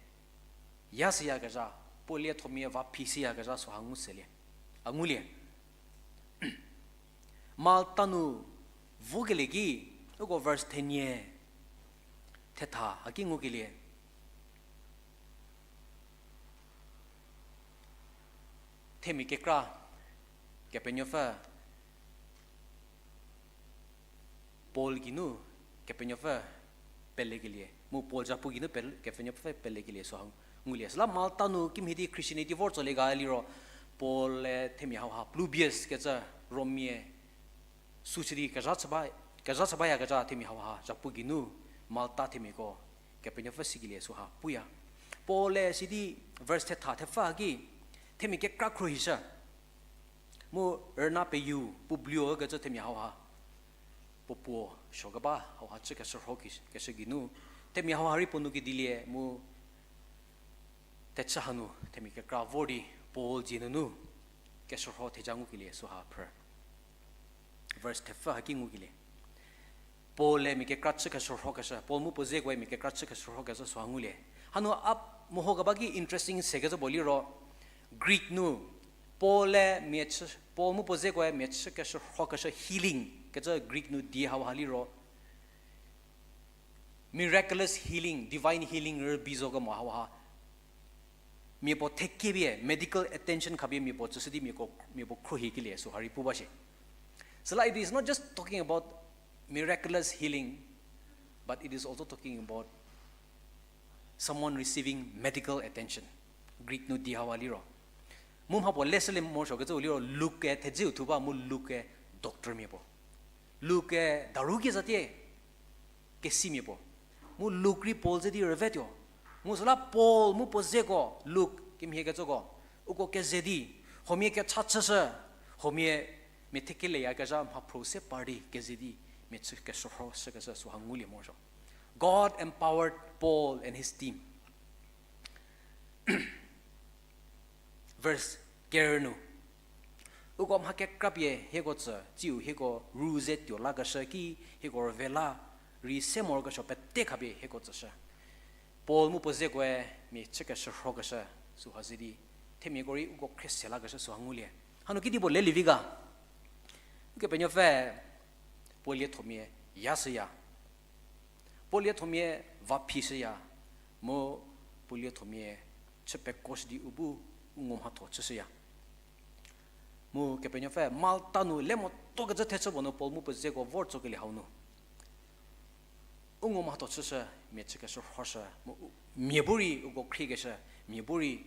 ya seyakezha, puo liethomia va phi seyakezha süha ngu selie. A ngulie. Malta nu vokelie ki, uko verse thenie thetha haki ngukelie. Themia kekra, Kepenuopfü Paul geinu Kepenuopfü pelekelie, mu Paul zhapu geinu pe-, Kepenuopfü pelekelie süha ngulie. Süla Malta nu kimhie di Christianity vor tsolie ga liro, Paul-e themia hauha plebeians kecü Rommia sü chü di kezha chü ba, kezha chü bayakezha themia hauha zhapu geinu Malta themiako Kepenuopfü sikelie süha puya. Paul-e sidi verse thetha thepfü haki themia kekra khruohishü. Mu rüna peyieu Publio ükecü themia hauha puo puo suokeba hauha chü keshürho ki-, keshü geinu themia hauha rei puo nu kedilie mu thechü hanu themia kekra vor di Paul dzie nunu keshürho theja ngukelie süha phrü. Verse thepfü haki ngukelie. Paul-e mia kekra chü keshürhokeshü, Paul mu puo zekoe mia kekra chü keshürhokeshü süha ngulie. Hanu a mehokeba ki interesting sekecü puo liro, Greek nu, Paul-e mia chü, Paul mu puo zekoe mia chü keshürhokeshü healing kecü Greek nu di hauha liro, miraculous healing, divine healing rübei zo kemo hauha. Mia puo thekie pie, medical attention khapie mia puo tsüshü di mia ko, mia puo khruohikelie süha rei pu ba shie. Süla it is not just talking about miraculous healing, but it is also talking about someone receiving medical attention. Greek nu di hauha liro. Mu mha puo leshülie morosuokecü liro Luke-e thedzeu thu ba mu Luke-e doctormia puo. Luke-e daru ki zatie kesimia puo. Mu Luke rei Paul ze di rüvetuo. Mu süla Paul mu puo zeko Luk kemhie kecüko, uko keze di, huomia kecha chüshü, huomia mia thekeleyakezha mhaphro se par di keze di, mia chü keshürhoshükeshü süha ngulie morosuo. God empowered Paul and his team. Verse ker nu, uko mha kekrapie hieko tsü, tsiu hieko ru ze tuo lakeshü ki, hieko rüve la rei se morokesuo pete khapie hieko tsüshü. Paul mu puo zekoe mia chü keshürhokeshü süha ze di, themiako rei uko khrie se lakeshü süha ngulie. Hanu kedipuo lelie vi ga? Ukepenuopfü puo liethomia yashüya. Puo liethomia va phishüya, mu puo liethomia chü pekoshü di u bu u ngomhatho chüshüya. Mu Kepenuopfü Malta nu le motuokecü thechü puo nu Paul mu puo zeko vor tsokelie hau nu, u ngomhatho chüshü, mia chü keshürhoshü, mu u-, mia bu rei uko khriekeshü, mia bu rei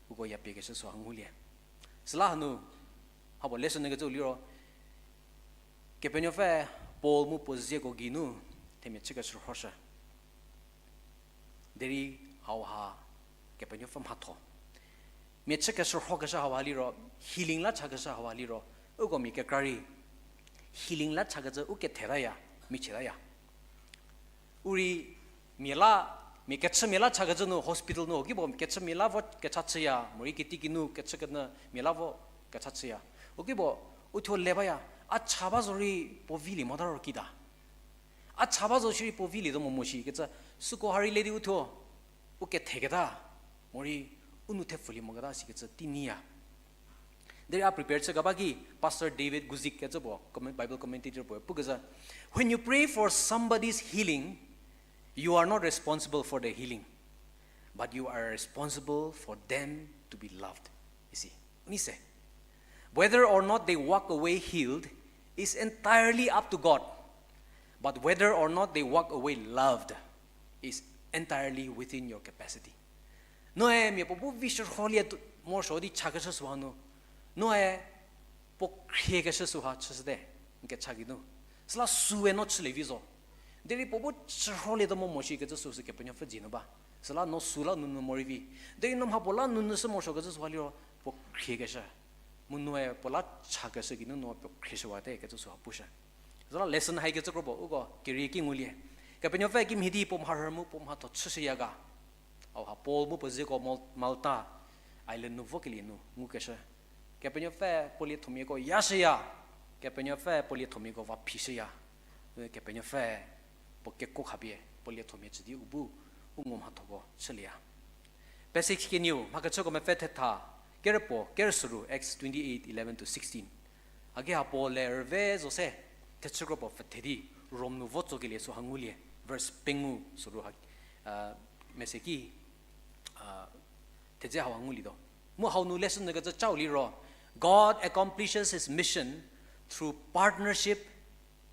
uko yapiekeshü süha ngulie. Süla hanu, hako lesson nyü kecü liro, Kepenuopfü Paul mu puo zeko geinu themia chü keshürhoshü. Derei hauha Kepenuopfü mhatho. Mia chü keshürhokeshü hauha liro, healing la chakeshü hauha liro, uko mia kekra rei healing la chakecü u kethetaya, michietaya. U rei mia la, mia kechümia la chakecü nu hospital nu, ukipuo kechümia la vo kecha chüya, morei kitiekinu kechükenyümia la vo kecha chüya. Ukipuo, uthuo le baya, a cha ba zo rei puo vilie mota ro kita. A cha ba zo shierei puo vilietuo mo mo shi kecü, süko ha rei le di uthuo, u ketheketa, morei u nou thepfulie moketa sikecü tei nyiya. Derei a prepare chü keba ki, Pastor David Guzik kecü puo, comment-, Bible commentator puo, pukecü, when you pray for somebody's healing, you are not responsible for their healing, but you are responsible for them to be loved. Isi, u nei se. Whether or not they walk away healed is entirely up to God, but whether or not they walk away loved is entirely within your capacity. Noe mia puo bu vi shürholie morosuo di chakeshü süha nu, noe puo khriekeshü süha chüshüte, n kecha geinu. Süla süe no chülie vi zo. Derei puo bu shürholietuo mo mo shi kecü süsü Kepenuopfü dzie nu ba. Süla no süla nunu morei vi. Derei no mha puo la nunu shü morosuo kecü süha liro puo khriekeshü. Mu noe puo la chakeshü geinu no puo khrieshüwate kecü süha pushü. Süla lesson haikecü kro puo uko kerie ki ngulie. Kepenuopfü kimhie di puo mharhü mu puo mhatho chüshüya ga. Hauha Paul mu puo zeko Mal-, Malta island nu vokelie nu ngukeshü. Kepenuopfü puo liethomiako yashüya. Kepenuopfü puo liethomiako va phishüya. Kepenuopfü puo kekuo khapie puo liethomia chü di u bu u ngomhathoko chülieya. Passage kenieu, mhakechüko mepfü thetha, kerüpuo, kerüsüru, Acts twenty-eight, eleven to sixteen. Haki ha Paul-e rüve zo se, thechü kro puo pfüthe di, Rom nu vo tsokelie süha ngulie, verse pengou süru ha, mese ki, thedze hauha ngulietuo. Mu hau nu lesson nyü kecü chau liro, God accomplishes his mission through partnership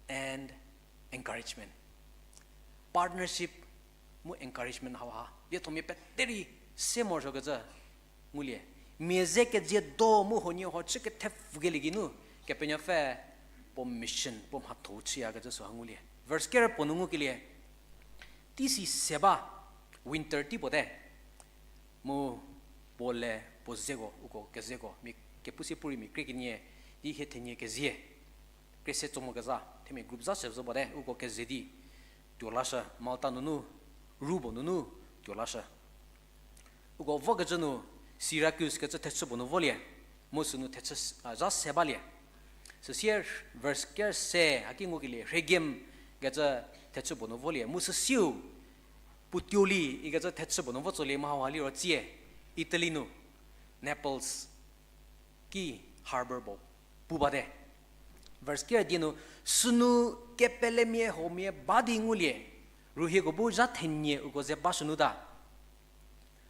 and encouragement. Partnership mu encouragement hauha liethomia pete rei se morosuo kecü ngulie. Mia ze kezie do mu huoniehuo chü kethepfukelie geinu, Kepenuopfü puo mission, puo mhatho chüyakecü süha ngulie. Verse kerüpuo nu ngukelie, teisi se ba, winter tei puo te. Mu Paul-e puo zeko, uko kezeko, mia kepu sie puorei mia krie kenie, di hie thenie kezie. Krie se tso mo keza, themia group za se zo puo te, uko keze di tuo lashü, Malta nunu, ru puo nunu tuo lashü. Uko vokecü nu Syracuse kecü thechü puo nu volie, mu sünu thechü, a, za se balie. Süsie verse ker se haki ngukelie, Rhegium kecü thechü puo nu volie, mu süsiu Puteoli ikecü thechü puo nu vo tsolie mu hauha liro tsie, Italy nu, Naples ki harbour puo pu bate. Verse ker die nu, sünu kepelemia huomia ba di ngulie, ru hieko bu zha thenie uko ze bashünuta.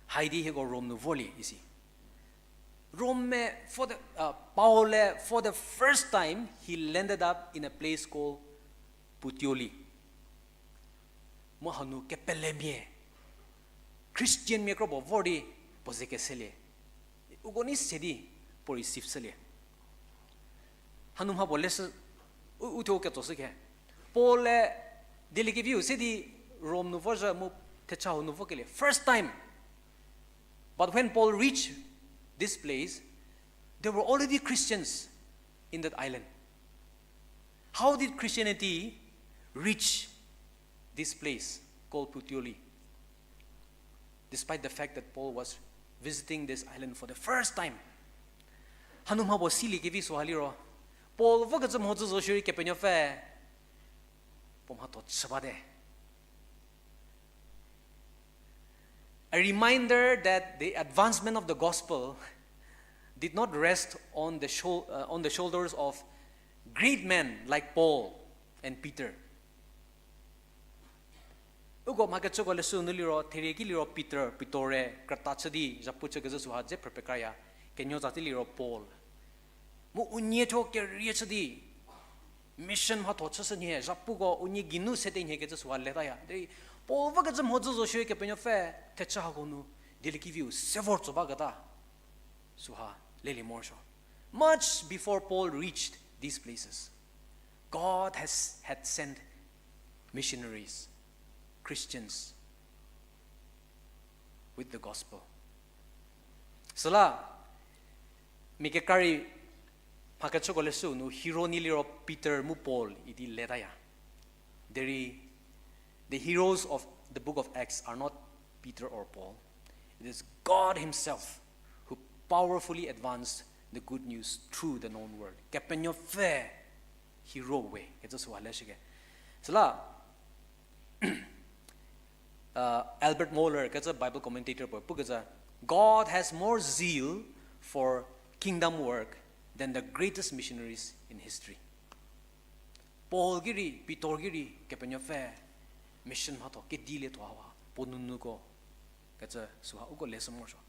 Haidi hieko Rom nu vorlie isi. Rom-e for the, uh, Paul-e for the first time he landed up in a place called Puteoli. Mu hanu kepelemia Christian mia kro puo vor di puo ze keselie. Uko nei se di puo receive shülie. Hanu mha puo leshü, u, uthuo ketsoshü khe. Paul-e dieliekeviu se di Rom nu vozhü mu Thecha hau nu vokelie, first time. But when Paul reached this place, there were already Christians in that island. How did Christianity reach this place called Puteoli? Despite the fact that Paul was visiting this island for the first time. Hanu mha puo siliekevi süha liro, Paul vokecü mhodzü zo shierei Kepenuopfü puo mhatho chü bate. A reminder that the advancement of the gospel did not rest on the, shou- uh, on the shoulders of great men like Paul and Peter. Uko mhakechüko leshü nu liro, therie ki liro Peter, Pitor-e krüta chü di zhapu chükezhü süha dze phrü pekraya, kenuo za tei liro Paul. Mu unie thuo kerie chü di, mission mhatho chüshü nhie, zhapuko unie geinu sede nhie kecü süha letaya. Derei Paul vokecü mhodzü zo shierei Kepenuopfü thechü hako nu dieliekeviu se vor tso baketa süha lelie morosuo. Much before Paul reached these places, God has, had sent missionaries, Christians, with the gospel. Süla, mia kekra rei mhakechüko leshü nu hero nyi liro Peter mu Paul idi letaya. Derei, the heroes of the book of Acts are not Peter or Paul. It is God himself who powerfully advanced the good news through the known world. Kepenuopfü hero we kecü süha leshüke. Süla, uh, Albert Mohler kecü Bible commentator puo pukecü, God has more zeal for kingdom work than the greatest missionaries in history. Paul ki rei, Pitor ki rei, Kepenuopfü mission mhatho kedilie thuo hawa puo nunuko kecü süha uko leshü morosuo.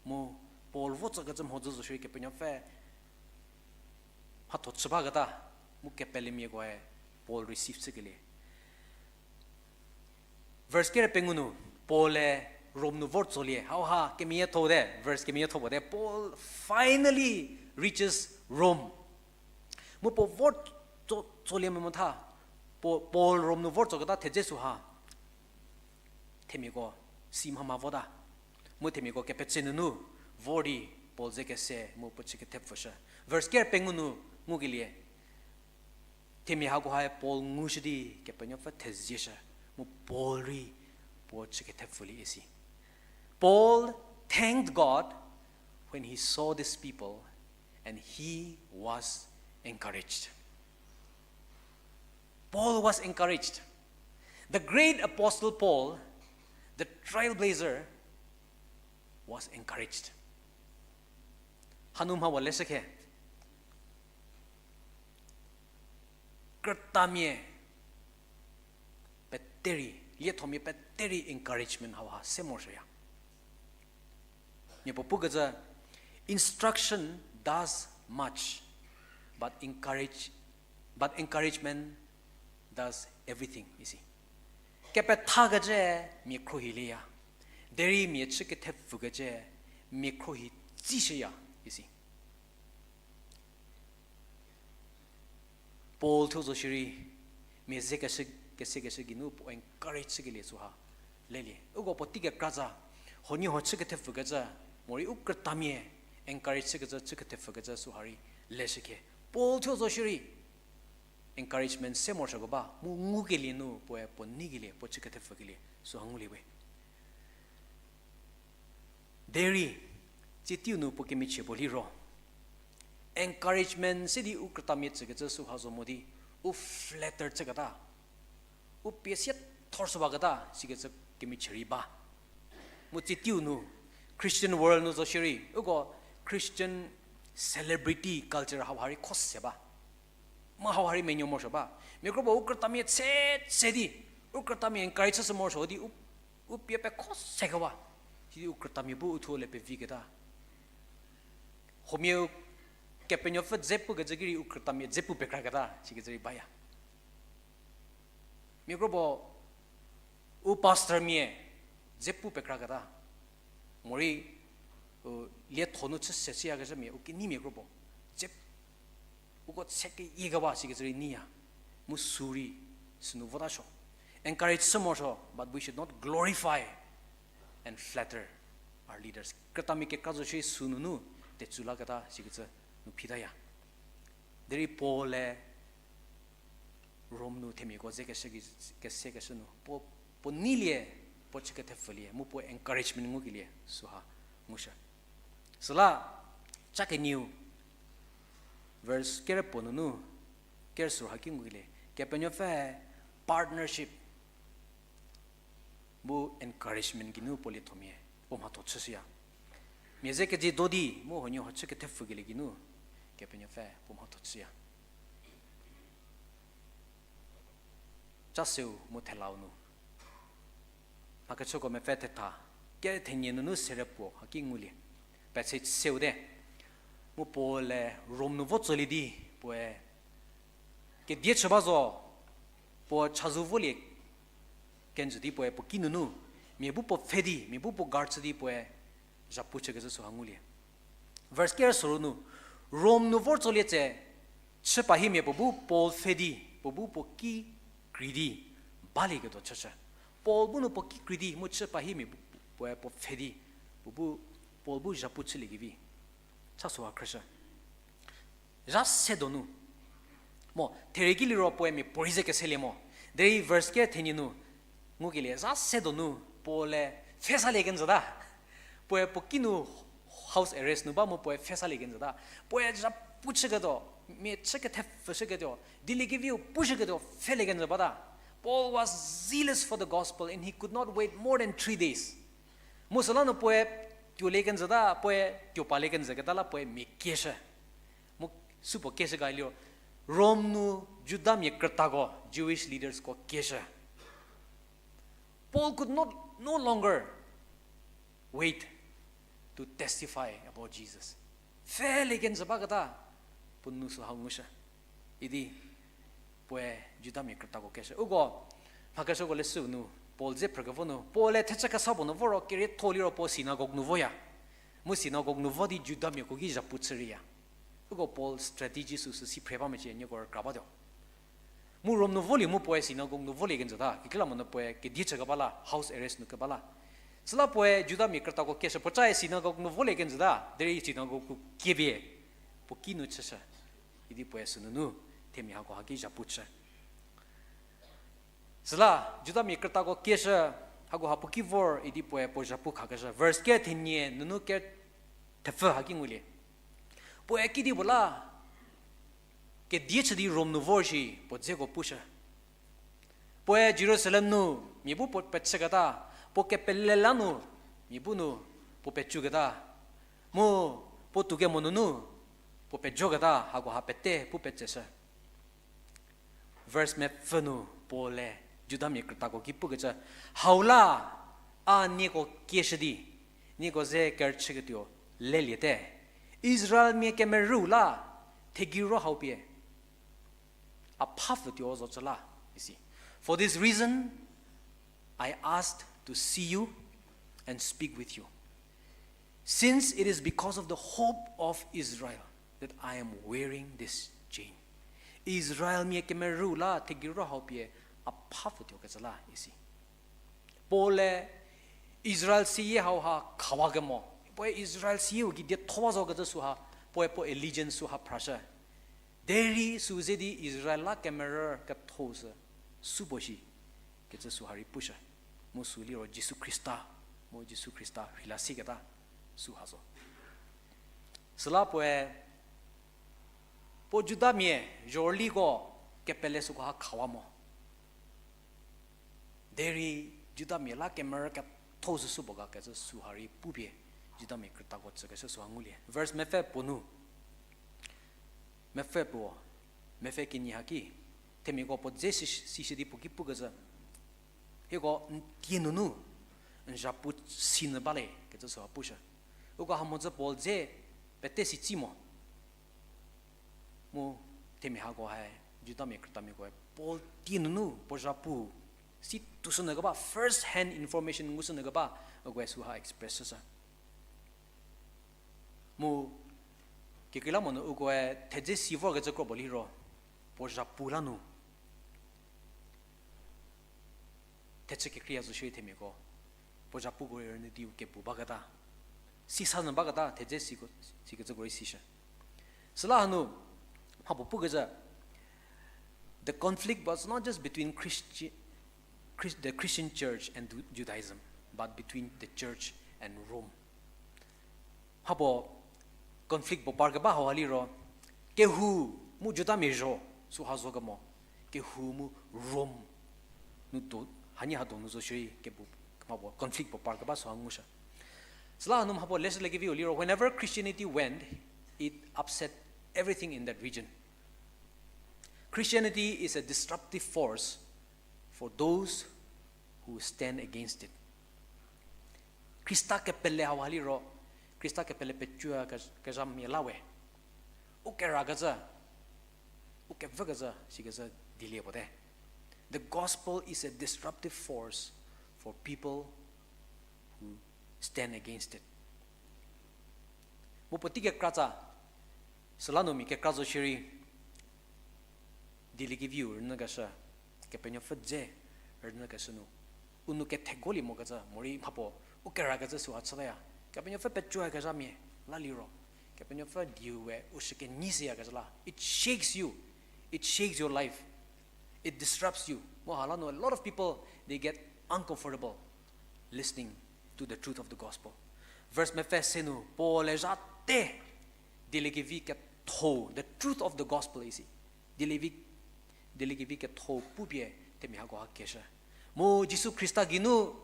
Mu Paul vo tsokecü mhodzü zo shierei Kepenuopfü mhatho chü baketa, mu kepelemiakoe Paul receive chükelie. Verse kere pengou nu, Paul-e Rom nu vor tsolie. Hauha kemeyietho te, verse kemeyietho puo te, Paul finally reaches Rome. Mu puo vor tso, tsolie mo mo tha, puo, Paul Rom nu vor tsoketa thedze süha themiako si mhama vota. Mu themiako kepetse nunu vor di Paul ze kese mu puo chü kethepfüshü. Verse ker pengou nu ngukelie, themia hakohae Paul ngushü di Kepenuopfü thezieshü, mu Paul rei puo chü kethepfülie isi. Paul thanked God when he saw these people, and he was encouraged. Paul was encouraged. The great apostle Paul, the trailblazer, was encouraged. Hanu mha wa leshükhe. Krütamia pete rei, liethomia pete rei encouragement hauha se morosuoya. Mia puo pukecü, instruction does much, but encourage, but encouragement does everything, isi. Kepethakecü mia khruohi lieya, derei mia chü kethepfükecü mia khruohi tsishüya, isi. Paul thuo zo shierei, mia ze kese, kese, kese geinu puo encourage chükelie süha lelie. Uko puotei kekratsa, huoniehuo chü kethepfükecü, morei u krütamia encourage chükecü, chü kethepfükecü süha rei leshükhe. Paul thuo zo shierei, encouragement se morosuoko ba, mu ngukelie nu puoe puo neikelie, puo chü kethepfükelie süha ngulie we. Derei, tsie teiu nu puo kemichie puo liro, encouragement se di u krütamia tsükecü süha zo mo di, u flatter chüketa, u pie sie thor süwaketa sikecü kemichie rei ba. Mu tsie teiu nu, Christian world nu zo shierei, uko Christian celebrity culture hauha rei kho se ba. Mu hauha rei menuo morosuo ba. Mia kro puo u krütamia tse, tse di, u krütamia encourage chüshü morosuo di, u, u pie pekho sekewa. Sidi u krütamia bu u thuo le peviketa. Huomia u Kepenuopfü dze pukecü ki rei u krütamia dze pu pekraketa, sikecü rei baya. Mia kro puo u pastormia dze pu pekraketa. Morei, u, lietho nu chü se chüyakecümia, u keneimia kro puo. Dze, uko tse keyiekewa sikecü rei neiya. Mu sü rei, sünu votasuo. encourage chü morosuo, but we should not glorify and flatter our leaders. Krütamia kekra zo shi sünunu tetsu laketa sikecü nu phitaya. Derei Paul-e Rom nu themiako ze kese, kesekeshü nu puo, puo neilie, puo chü kethepfülie mu puo encouragement ngukelie süha ngushü. Süla cha kenieu verse kerepuo nunu kerüsü haki ngukelie, Kepenuopfü partnership mu encouragement geinu puo liethomia puo mhatho chüshüya. Mia ze kezie do di mu huoniehuo chü kethepfükelie geinu Kepenuopfü puo mhatho chüya. Cha seu mu thelau nu, Mhakechüko mepfü thetha, kethenie nunu serepuo haki ngulie. Petse seute. Mu Paul-e Rom nu vo tsolie di, puoe kedie chü ba zo, puo chazou volie kenjü di puoe puo kinunu mia bu puo pfhe di, mia bu puo guard chü di puoe zhapu chükecü süha ngulie. Verse kerüsü nu, Rom nu vor tsolie tse, chü pahimia puo bu Paul pfhe di, puo bu puo ki krei di balieketuo chüshü. Paul bu nu puo ki krei di mu chü pahimia bu, puoe puo pfhe di, puo bu, Paul bu zhapu chüliekevi cha süha khrüshü. Zha se donu, mo, therie ki liro puoe mia puorei ze keselie mo. Derei verse kethenie nu ngukelie, zha se donu Paul-e pfhe salie kenjüta. Puoe puo kinu house arrest nu ba mu puoe pfhe salie kenjüta. Puoe zhapu chüketuo, mia chü kethepfüshüketuo, dieliekeviu pushüketuo pfhelie kenjü bata. Paul was zealous for the gospel and he could not wait more than three days. Mu süla nu puoe tuolie kenjüta, puoe tuo palie kenjüketa la puoe mia kieshü. Mu supuo kieshü ga liro, Rom nu Judamia krütako, Jewish leadersko kieshü. Paul could not, no longer wait to testify about Jesus. Pfhelie kenjü baketa, puo nu süha ngushü. Idi puoe Judamia krütako kieshü. Uko, mhakeshüko leshüu nu, Paul dze phrükevo nu, Paul-e thechü kesa puo nu voro kerietho liro puo synagogue nu voya. Mu synagogue nu vo di Judamiako ki zhapu chü reiya. Uko Paul strategy süsü si phre ba mecie nieko rükra batuo. Mu Rom nu volie mu puoe synagogue nu volie kenjüta, kekreilamonyü puoe kedie chükeba la, house arrest nu keba la. Süla puoe Judamia krütako kieshü puo cae synagogue nu volie kenjüta, derei synagogueko kiepie puo kinu chüshü. Idi puoe sünunu themia hako haki zhapu chü. Süla Judamia krütako kieshü, hakoha puo ki vor idi puoe puo zhapu khakeshü. Verse kethenie nunu kethepfü haki ngulie. Puoe kedipuo la kedie chü di Rom nu vor shi puo dzeko pushü. Puoe Jerusalem nu mia bu puo pechüketa, puo kepele la nu mia bu nu puo pecüketa, mu puo toukemo nunu puo pejoketa hakoha pete pu petseshü. Verse mepfü nu Paul-e Judamia krütako ki pukecü, hau la a nieko kieshü di, nieko ze kerüchüketuo leliete. Israelmia kemerüu la thegiro hau pie a phapfütuo zocü la, isi. For this reason, I asked to see you and speak with you, since it is because of the hope of Israel that I am wearing this chain. Israelmia kemerüu la thegiro hau pie a phapfütuo kecü la, isi. Paul-e Israel seyie hauha khawa kemo, puoe Israel seyieu ki diethowa zo kecü süha, puoe puo allegiance süha phrashü. Derei sü ze di Israel la kemerü ketho sü, supuo shi kecü süha rei pushü. Mu sü liro Jisu Khrista, mu Jisu Khrista rheila sieketa süha zo. Süla puoe puo Judamia zhorüliko kepele süko ha khawa mo. Derei Judamia la kemerü ketho sü supuo ga kecü süha rei pupie Judamia krütako tsükeshü süha ngulie. Verse mepfü puo nu, mepfü puo, mepfü kenie haki, themiako puo dze si, sishü di puo ki pukecü, hieko n tie nunu n zhapu sinyü bale kecü süha pushü. Uko hamhodzü Paul dze pete si tsi mo. Mu themia hako ha Judamia krütamiakoe Paul tie nunu puo zhapu si tushünyü keba, first hand information ngushünyü keba, ukoe süha express shüshü. Mu kekreilamonyü ukoe thedze si vorkecü kro puo liro, puo zhapu la nu thechü kekreiya zo shierei themiako puo zhapuko rei rünyü di u kebu baketa, sisa nyü baketa thedze siko, sikecüko rei sishü. Süla hanu mhapuo pukecü, the conflict was not just between Christi-, Chris-, the Christian church and Ju-, Judaism, but between the church and Rome. Mhapuo conflict puo parkeba hauha liro, kehou mu Judamia zho süha zo kemo, kehou mu Rome nu do, hanie ha donu zo shierei kepu, mhapuo conflict puo parkeba süha ngushü. Süla hanu mhapuo leshülie keviu liro, whenever Christianity went, it upset everything in that region. Christianity is a disruptive force for those who stand against it. Khrista kepele hauha liro, Khrista kepele pecuya ke-, kezhamia la we. U kerakecü, u kevükecü, sikecü dilie puo te. The gospel is a disruptive force for people who stand against it. Mu puotei kekratsa, süla nu mia kekra zo shierei, dieliekeviu rünyükeshü, Kepenuopfü dze rünyükeshü nu, u nou kethekolie mokecü, morei mhapuo, u kerakecü süha chütaya. Kepenuopfü pecuyakezhamia la liro, Kepenuopfü dieu we u shü kenyi shüyakecü la, it shakes you, it shakes your life, it disrupts you. Mu hala nu a lot of people, they get uncomfortable listening to the truth of the gospel. Verse mepfü se nu Paul-e zha te dieliekevi ketho, the truth of the gospel isi. Dielievi, dieliekevi ketho pupie themia hakoha keshü. Mu Jisu Khrista geinu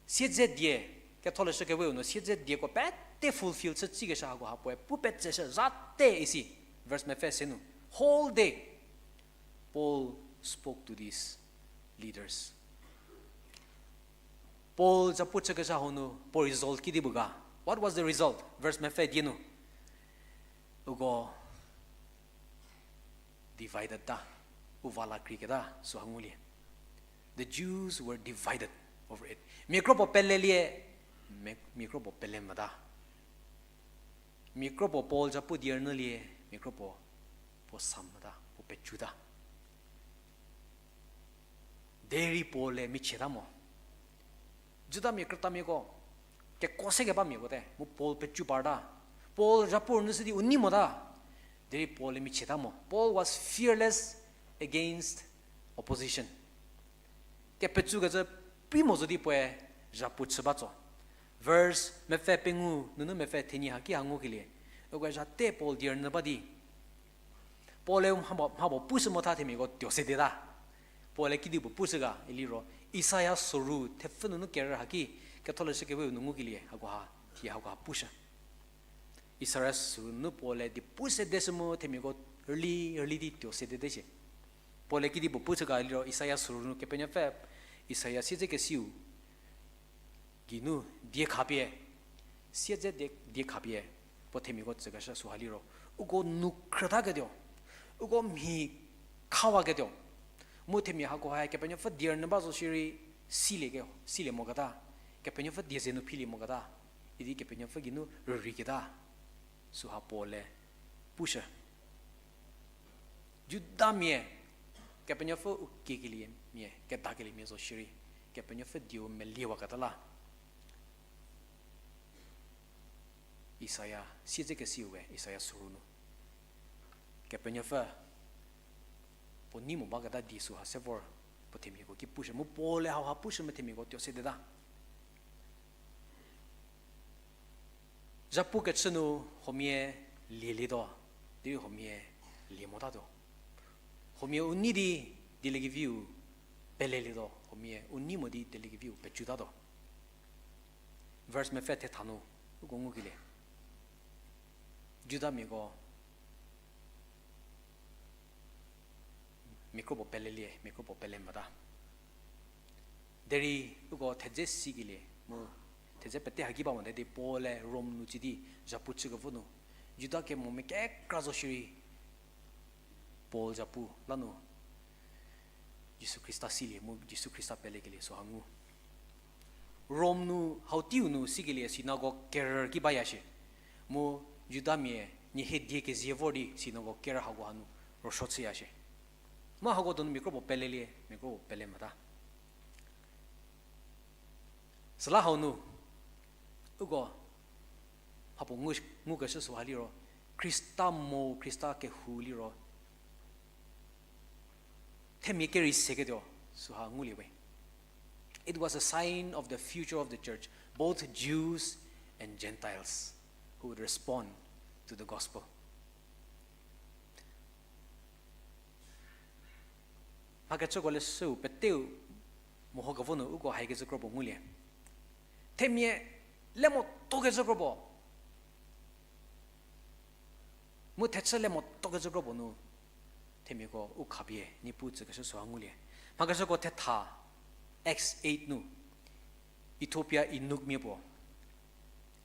siedze die, Ketholeshü Keweu nu siedze dieko pete fulfill chü tsikeshü hakoha puoe pu petseshü zha te isi. Verse mepfü se nu, whole day, Paul spoke to these leaders. Paul zhapu chükezha hau nu puo result kidi bu ga? What was the result? Verse mepfü die nu, uko divided ta, u va la kreiketa süha ngulie. The Jews were divided over it. Mia kro puo pelelie, mia, mia kro puo pele mota. Mia kro puo Paul zhapu die rünyülie, mia kro puo, puo sa mota, puo pecuta. Derei Paul-e michieta mo. Judamia krütamiako, kekuo se kebamiako te, mu Paul pecu parta. Paul zhapu rünyüshü di u nei mota. Derei Paul-e michieta mo. Paul was fearless against opposition. Kepecukecü prei mo zo di puoe zhapu chü ba tso. Verse mepfü pengou nunu mepfü thenyi haki ha ngukelie, uko zha te Paul die rünyü ba di, Paul-e mha puo, mha puo pushü motha themiako tuo sedeta. Paul-e kidi puo pushü ga iliro, Isaia soru thepfü nunu kerü haki, Ketholeshü Keweu nu ngukelie hakoha, thie hakoha pushü. Isaia soru nunu Paul-e di pu sedeshü mu themiako rüli, rüli di tuo sedete shie. Paul-e kidi puo pushü ga iliro, Isaia soru nu Kepenuopfü, Isaia siedzekesiu geinu die khapie, siedze die, die khapie, puo themiako tsükeshü süha liro, uko nou khrütaketuo, uko mhi khawaketuo, mu themia hakoha Kepenuopfü die rünyü ba zo shierei silie ke, silie moketa, Kepenuopfü die ze nu philie moketa, idi Kepenuopfü geinu rüreiketa, süha Paul-e pushü. Judamia, Kepenuopfü u kiekelie mia, kedakeliemia zo shierei, Kepenuopfü dieu meliewaketa la. Isaia, siedzekesiu we, Isaia soru nu. Kepenuopfü puo nei mo baketa di süha se vor puo themiako ki pushü, mu Paul-e hauha pushü mu themiako tuo sedeta. Zhapu kechü nu huomia lielietuo, derei huomia lie motatuo. Huomia u nei di dieliekeviu pelelietuo, huomia u nei mo di dieliekeviu pecutatuo. Verse mepfü thetha nu uko ngukelie, Judamiako mia kro puo pelelie, mia kro puo pele mota. Derei uko thedze sikelie mu thedze pete haki ba mote di Paul-e Rom nu tsi di zhapu chükevo nu, Juda kemo mia kekra zo shierei Paul zhapu la nu Jisu Khrista silie mu Jisu Khrista pelekelie süha ngu. Rom nu hau teiu nu sikelie synagogue kerü ki baya shie. Mu Judamia nie hie die kezie vor di synagogue kerü hako hanu rüsuo chüya shie. Mu hako donu mia kropuo pelelie, mia kropuo pele mota. Süla hau nu, uko, mhapuo ngu, ngukeshü süha liro, Khrista mo, Khrista kehou liro, themia kerei seketuo süha ngulie we. It was a sign of the future of the church, both Jews and Gentiles who would respond to the gospel. Mhakechüko leshüu peteu mehokevo nu uko haikecü kropuo ngulie. Themia le motokecü kropuo. Mu thechü le motokecü kropuo nu, themiako u khapie Niepuu tsükeshü süha ngulie. Mhakechüko thetha, Acts eight nu, Ethiopia eunuchmia puo,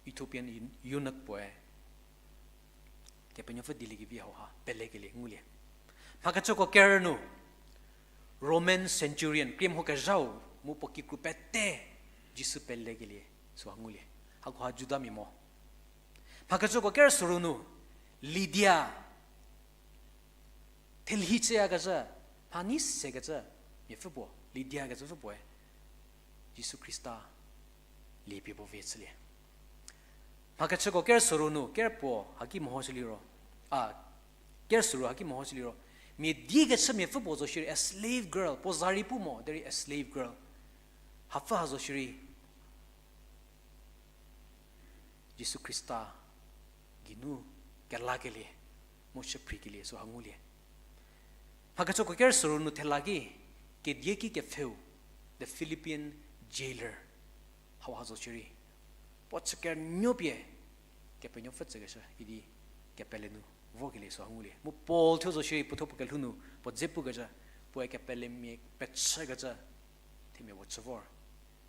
Ethiopian eunuch puoe Kepenuopfü dieliekevi hauha pelekelie ngulie. Mhakechüko ker nu, Roman centurion, krie mhokezhau, mu puo kikru pete Jisu pelekelie süha ngulie. Hakoha Judamia mo. Mhakechüko ker soru nu, Lidia, thelhi chüyakecü, mha nei sekecü, miapfü puo, Lidia kecüpfü puoe Jisu Khrista liepie puo vie chülie. Mhakechüko ker soru nu, ker puo haki mehoshü liro, a, ker soru haki mehoshü liro, mia diekechü miapfü puo zo shierei, a slave girl, puo za rei pu mo derei a slave girl, hapfü ha zo shierei, Jisu Khrista geinu kelakelie, mu shüphrikelie süha ngulie. Mhakechüko ker soru nu thela ki, kedieki kepfheu, the Philippian jailer, hauha zo shierei, puo chükernuopie Kepenuopfü tsükeshü idi kepele nu vorkelie süha ngulie. Mu Paul thuo zo shierei puo thuo puo kelhou nu puo dze pukecü, puoe kepelemia pechükecü, themia puo chü vor.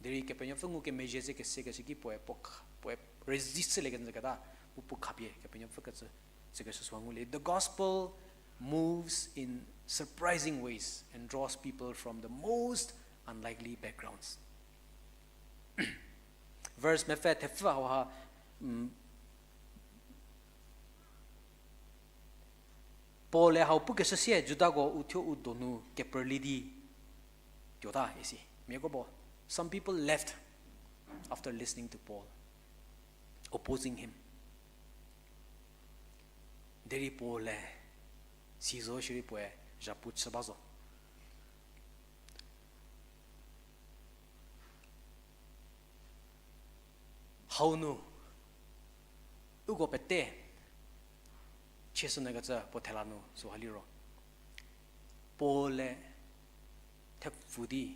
Derei Kepenuopfü ngukemezhie ze kesekeshü ki puoe, puoe resist chülie kenjü keta, mu puo khapie Kepenuopfü kecü, tsükeshü süha ngulie. The gospel moves in surprising ways and draws people from the most unlikely backgrounds. Verse mepfü thepfü hauha, Paul-e hau pukeshü sie Judako uthuo u donu keperli di tuota isi. Mia kropuo, some people left after listening to Paul, opposing him. Derei Paul-e si zo shierei puoe zhapu chü ba zo. Hau nu, uko pete, chiesünyükecü puo thela nu süha liro, Paul-e thepfu di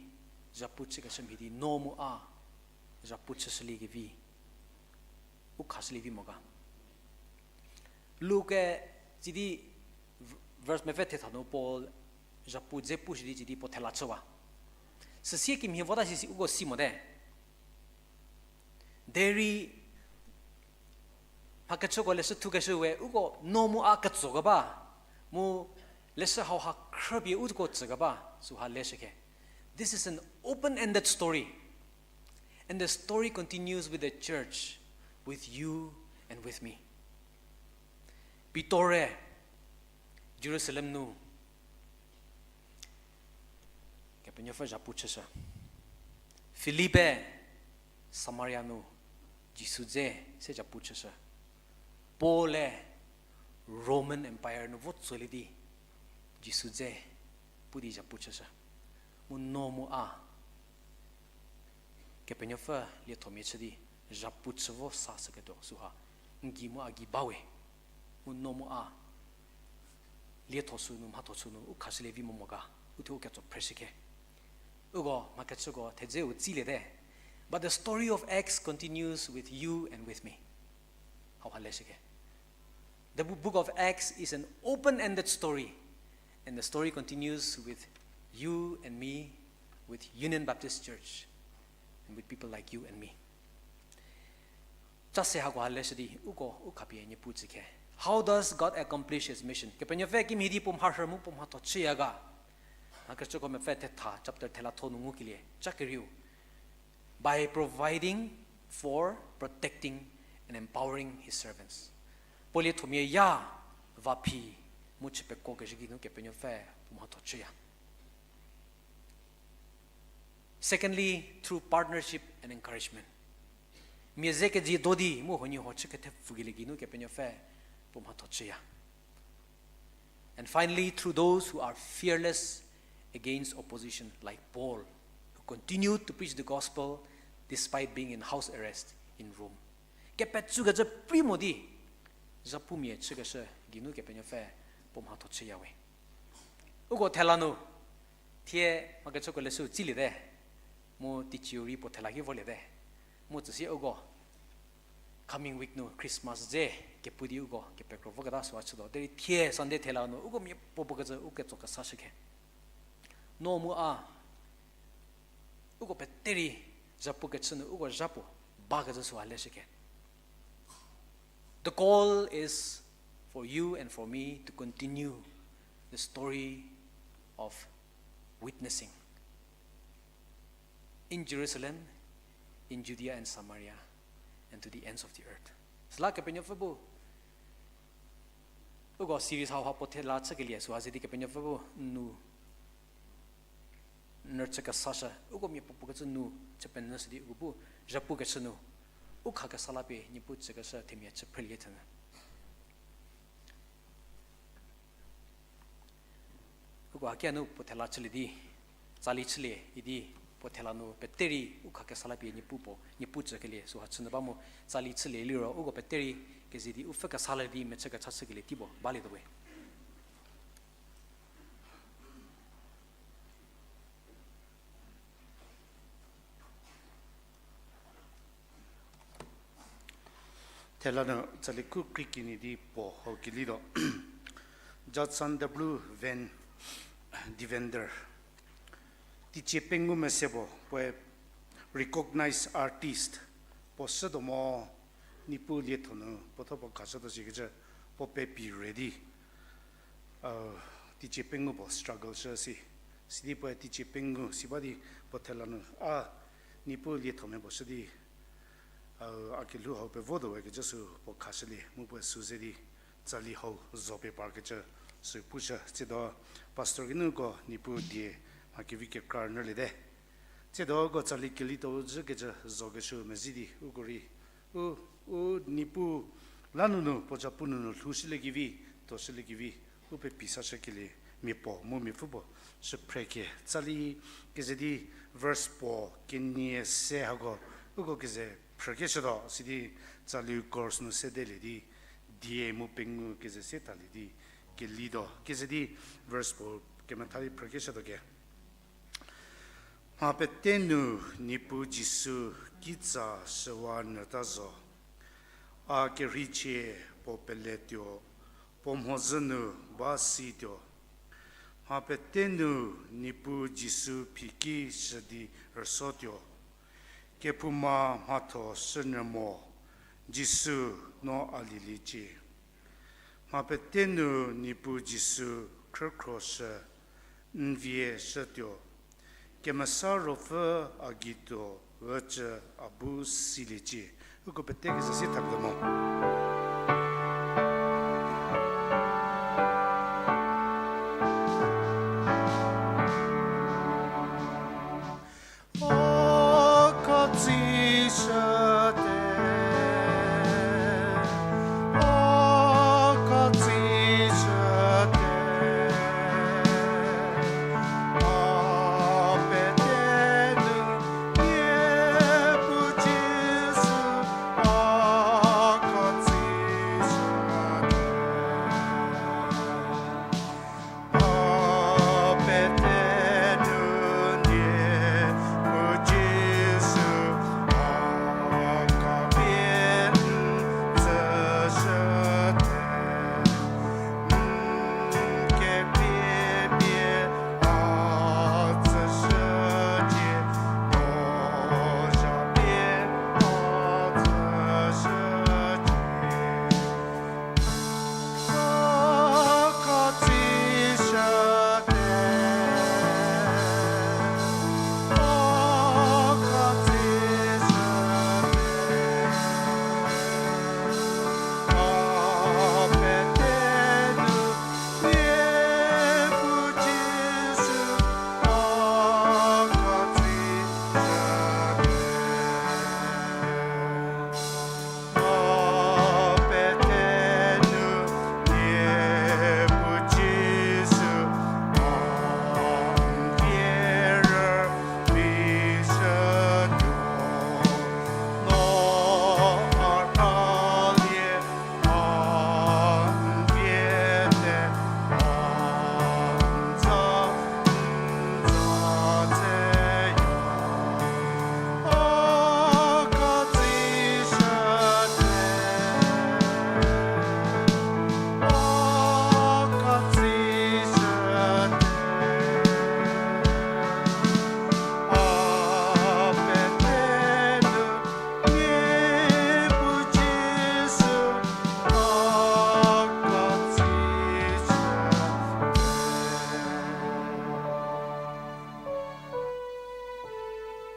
zhapu chükeshü mhie di no mu a zhapu chüshüliekevi, u khashülie vi mo ga. Luke, sidi, verse mepfü thetha nu Paul zhapu dze pushü di sidi puo thela chüwa. Süsie kimhie vota sisi uko si mote. Derei mhakechüko leshü thukeshü we uko no mu a ketsokeba, mu leshü hauha khrüpie uko tsükeba süha leshükhe. This is an open-ended story. And the story continues with the church, with you and with me. Pitor-e Jerusalem nu Kepenuopfü zhapu chüshü. Philip-e Samaria nu Jisu dze se zhapu chüshü. Paul-e Roman Empire nu vo tsolie di Jisu dze pu di zhapu chüshü. Mu no mu a Kepenuopfü liethomia chü di zhapu chü vo sashüketuo süha n gei mu a gei bawe. Mu no mu a lietho sü nu, mhatho sü nu u khashülie vi mo mo ga, uthuo ketso phreshükhe. Uko mhakechüko thedzeu tsiliete. But the story of Acts continues with you and with me. Hauha leshükhe. The bo-, book of Acts is an open-ended story, and the story continues with you and me, with Union Baptist Church, and with people like you and me. Cha se hakoha leshü di uko u khapie Niepuu tsükhe. How does God accomplish his mission? Kepenuopfü kimhie di puo mharhü mu puo mhatho chüya ga. Mhakechüko mepfü thetha, chapter thela tho nu ngukelie cha kerieu. By providing for, protecting, and empowering his servants. Puo liethomia ya, va phi, mu chü pekuokezhü geinu Kepenuopfü puo mhatho chüya. Secondly, through partnership and encouragement. Mia ze kezie do di mu huoniehuo chü kethepfukelie geinu Kepenuopfü puo mhatho chüya. And finally, through those who are fearless against opposition, like Paul, who continued to preach the gospel despite being in house arrest in Rome. Kepetsukecü prei mo di, zhapumia chükeshü geinu Kepenuopfü puo mhatho chüyawe. Uko thela nu, thie mhakechüko leshü tsiliete, mu teiciu rei puo thela ki voliete, mu tsüsie uko coming week nu Christmas dze kepu di uko kepekro voketa süha chütuo. Derei thie Sunday thela nu uko mia puo puo kecü u ketso kesashü khe. No mu a, uko pete rei zhapu kechü nu uko zha puo bakecü süha leshü khe. The call is for you and for me to continue the story of witnessing in Jerusalem, in Judea and Samaria, and to the ends of the earth. Süla Kepenuopfü bu uko series hauha puo thela chükelie süha ze di Kepenuopfü bu n nu nü chü kesashü, uko mia puo puo kecü nu chü penyüshü di uko bu zhapu kechü nu u khakesa la pie Niepuu chükeshü themia chü phrelie thenyü. Uko hakia nu puo thela chülie di, tsali chülie idi puo thela nu pete rei u khakesa la pie Niepuu puo, Niepuu chükelie süha chünyü ba mu tsali chülie liro uko pete rei keze di u pfhü kesa le di mechü kecha chükelie tei puo balietuo we. Thela nu tsali khu krei kenie di puo hau kelituo. Judson W. Van Deventer. Teicie pengou mese puo, puoe recognized artist puo shütuo mo, Niepuu lietho nu puo thuo puo khashütuo sikecü puo pepi re di, teicie pengou puo struggle shü si. Sidi puoe teicie pengou si ba di puo thela nu a Niepuu lietho mia puo shü di, a kelhou hau pevotuo we kecü sü puo khashülie mu puoe sü ze di tsali hau zo pie parkecü sü pushü. Tsiedo pastor kinuko Niepuu die mha kevi kekra nyüliete. Tsiedo uko tsali kelituo zhükecü zo kesuo mezhie di uko rei u, u Niepuu la nunu puo zhapu nunu lhoushüliekevi, tuoshüliekevi u pepi sashükelie mia puo mu mia pfü puo shü phrekhie. Tsali keze di verse puo kenie se hako uko keze phrükeshütuo sidi tsali chorus nu sedelie di die mu pengou keze se talie di kelituo. Keze di verse puo kemetha di phrükeshütuo ke. Mha pete nu Niepuu Jisu kitsa shüwa nyüta zo. A kerheicie puo peletuo, puo mhodzü nu ba situo. Mha pete nu Niepuu Jisu phiki shü di rüsotuo. Kephouma mhatho shünyü mo, Jisu no a lieliecie. Mha pete nu Niepuu Jisu khrükhroshü, n vie shütuo. Kemesa Ruopfü a gei tuo ücü a bu siliecie. Uko pete keze se thaketuo mo.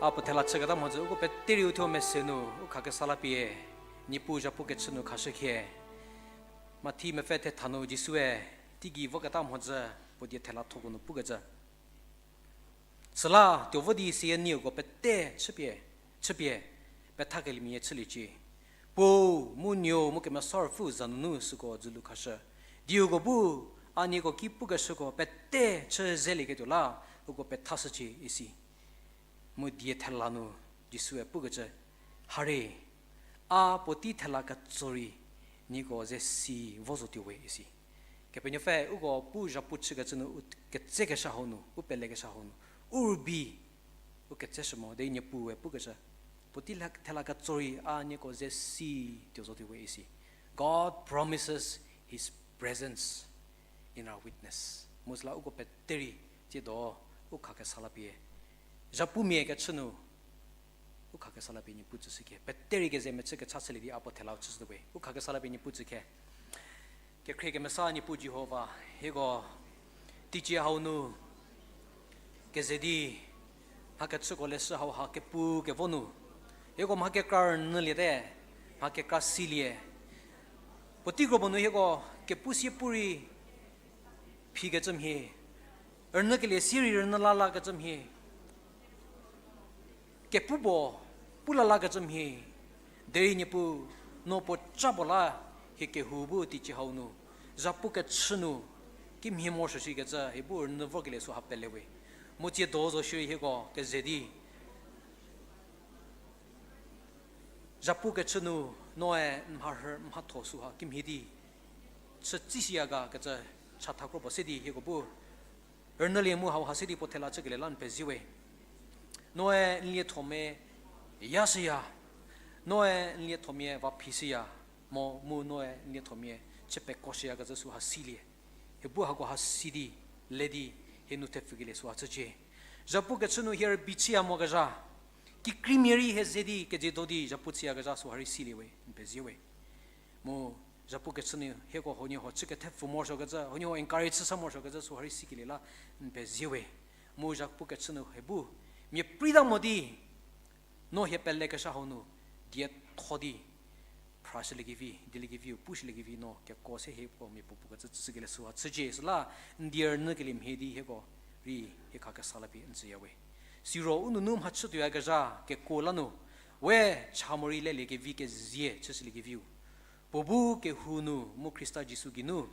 Puo thela chüketa mhodzü uko pete rei uthuo mese nu u khakesa la pie, Niepuu zhapu kechü nu khashü khie. Mathi mepfü thetha nu Jisue, teigei voketa mhodzü, puo die thela thoko nu pukecü. Süla tuo vo di seyie nieko pete chüpie, chüpie, pethakeliemia chüliecie. Puo, mu Nuo, mu Kemesa Ruopfü za nunu süko dzülu khashü. Dieko bu, a nieko ki pukeshüko pete chü zelieketuo la, uko pethashücie isi. Mu die thela nu Jisue pukecü, hare, a puotei thela ketso rei nieko ze si vo zotuo we isi. Kepenuopfü uko pu zhapu chükecü nu u ketsekeshü hau nu, u pelekeshü hau nu, u rübei, u ketseshü mo, derei Niepuue pukecü, puotei la, thela ketso rei a nieko ze si tuo zotuo we isi. God promises his presence in our weakness. Mu süla uko pete rei, tsiedo, u khakesa la pie, zhapumia kechü nu, u khakesa la pie Niepuu tsüshü khie. Pete rei keze mechü kecha chülie di a puo thela chüshütuo we. U khakesa la pie Niepuu tsü khie. Kekhrie kemesa Niepuu Jihova, hieko teicie hau nu keze di mha kechüko leshü hau ha kepu kevo nu, hieko mha kekra rünyüliete, mha kekra silie. Puotei kropuo nu hieko kepu sie pu rei phikecü mhie, rünyükelie sie rei rünyü lalakecü mhie, kepu puo pu lalakecü mhie, derei Niepuu, no puo ca puo la hie kehou bu teicie hau nu, zhapu kechü nu kimhie morosuo shikecü hie bu rünyü vorkelie süha pele we. Mu tsiedo zo shierei hieko keze di zhapu kechü nu noe n mharhü n mhatho süha kimhie di chü tsisiya ga kecü chatha kropuo se di hieko bu rünyülie mu hauha se di puo thela chükelie la n pezie we. Noe n liethomia yashüya, noe n liethomia va phishüya, mo mu noe n liethomia chü pekoshüyakecü süha silie. Hie bu hako ha si di, le di, hie nu thepfükelie süha chücie. Zhapu kechü nu hie rübei chüya mokezha, kikreimia rei hie ze di kejiedo di zhapu chüyakezha süha rei silie we, n pezie we. Mu zhapu kechü nu hieko huoniehuo chü kethepfü morosuokecü, huoniehuo encourage chüsa morosuokecü süha rei sikelie la n pezie we. Mu zhapu kechü nu hie bu mia preita mo di, no hie pelekeshü hau nu dietho di phrashüliekevi, dieliekeviu pushüliekevi no keko se hieko mia puo puo kecü tsüshükelie süha chücie. Süla n die rünyükelie mhie di hieko rei hie khakesa la pie n tsüya we. Siro u nunu mhachütuoyakezha kekuo la nu, we cha morei leliekevi kezie chüshüliekeviu, puo bu kehou nu mu Khrista Jisu geinu,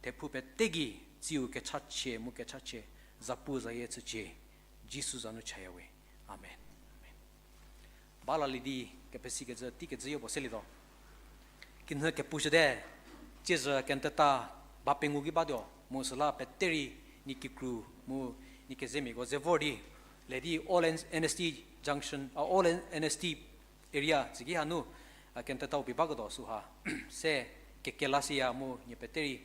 thephou pete gei, tsiu kechachie mu kechachie, zapuzayie chücie, Jisu za nu chaya we. Amen. Amen. Ba lalie di kepesikecü, teikecü yopuo selietuo. Kinhü kepushüte, tsiezhü kenteta ba pengou ki batuo, mu süla pete rei nie kikru, mu nie kezemiako ze vor di, le di Old N S T Junction, a, Old N S T area tsüki hanu, a, kentetau pie baketuo süha, se kekela siya mu nie pete rei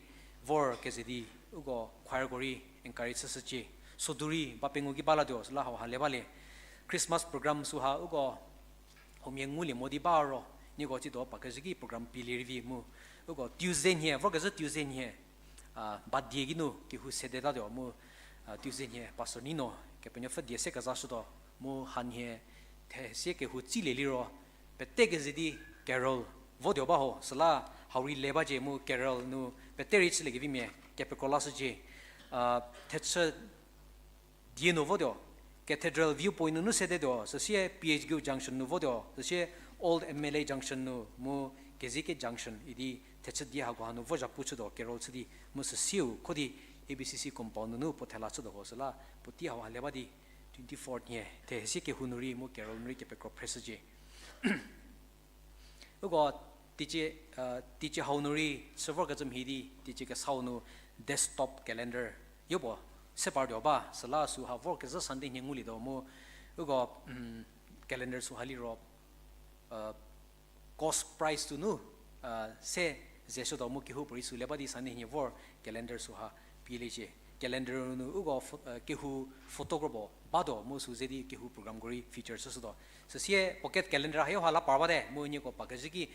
vor keze di, uko choirko rei encourage chüshücie, sodu rei ba pengou ki ba latuo, süla hauha le balie. Christmas program süha uko huomia ngulie mo di ba ro, nieko tsiedo pa kezhü ki program pielie rei vi mu, uko Tuesday nhie, vorkezhü Tuesday nhie, a, ba die geinu kehou sedetatuo mu, a, Tuesday nhie Pastor Nino, Kepenuopfü die se kezashütuo, mu hanhie thesie kehou tsilie liro, pete keze di carol votuo ba ho, süla hau rei le bacie mu carol nu pete rei chüliekevimia kepekro lashücie, a, thechü die nu votuo, Cathedral Viewpoint nunu sedetuo, süsie P H Q Junction nu votuo, süsie Old M L A Junction nu mu Kezike Junction idi thechü die hako hanu vo zhapu chütuo, carol chü di mu süsieu kho di A B C C compound nunu puo thela chütuo ho süla puotei hauha le ba di twenty-fourth nhie thesie kehou nu rei mu carol nu rei kepekro phreshücie. Uko teicie, a, teicie hau nu rei chü vorkecü mhie di teicie kesau nu desktop calendar yopuo se partuo ba, süla süha vorkezhü Sunday nhie ngulietuo mu uko, calendar süha liro, a, cost price tuo nu, a, se ze shütuo mu kehoupuorei sü le ba di Sunday nhie vor calendar süha pieliecie. Calendar nu uko pho-, a, kehou photo kropuo batuo mu sü ze di kehou programko rei feature chüshütuo. Süsie pocket calendar hayo ha la par bate mu nieko pa kezhü ki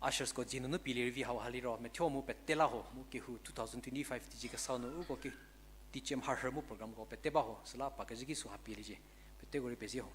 ushersko dzie nunu pielie rei vi hauha liro methuo mu pete la ho mu kehou two thousand twenty-five teicie kesau nu uko ke teicie mharhü mu programko pete ba ho süla pa kezhü ki süha pieliecie. Peteko rei pezie ho.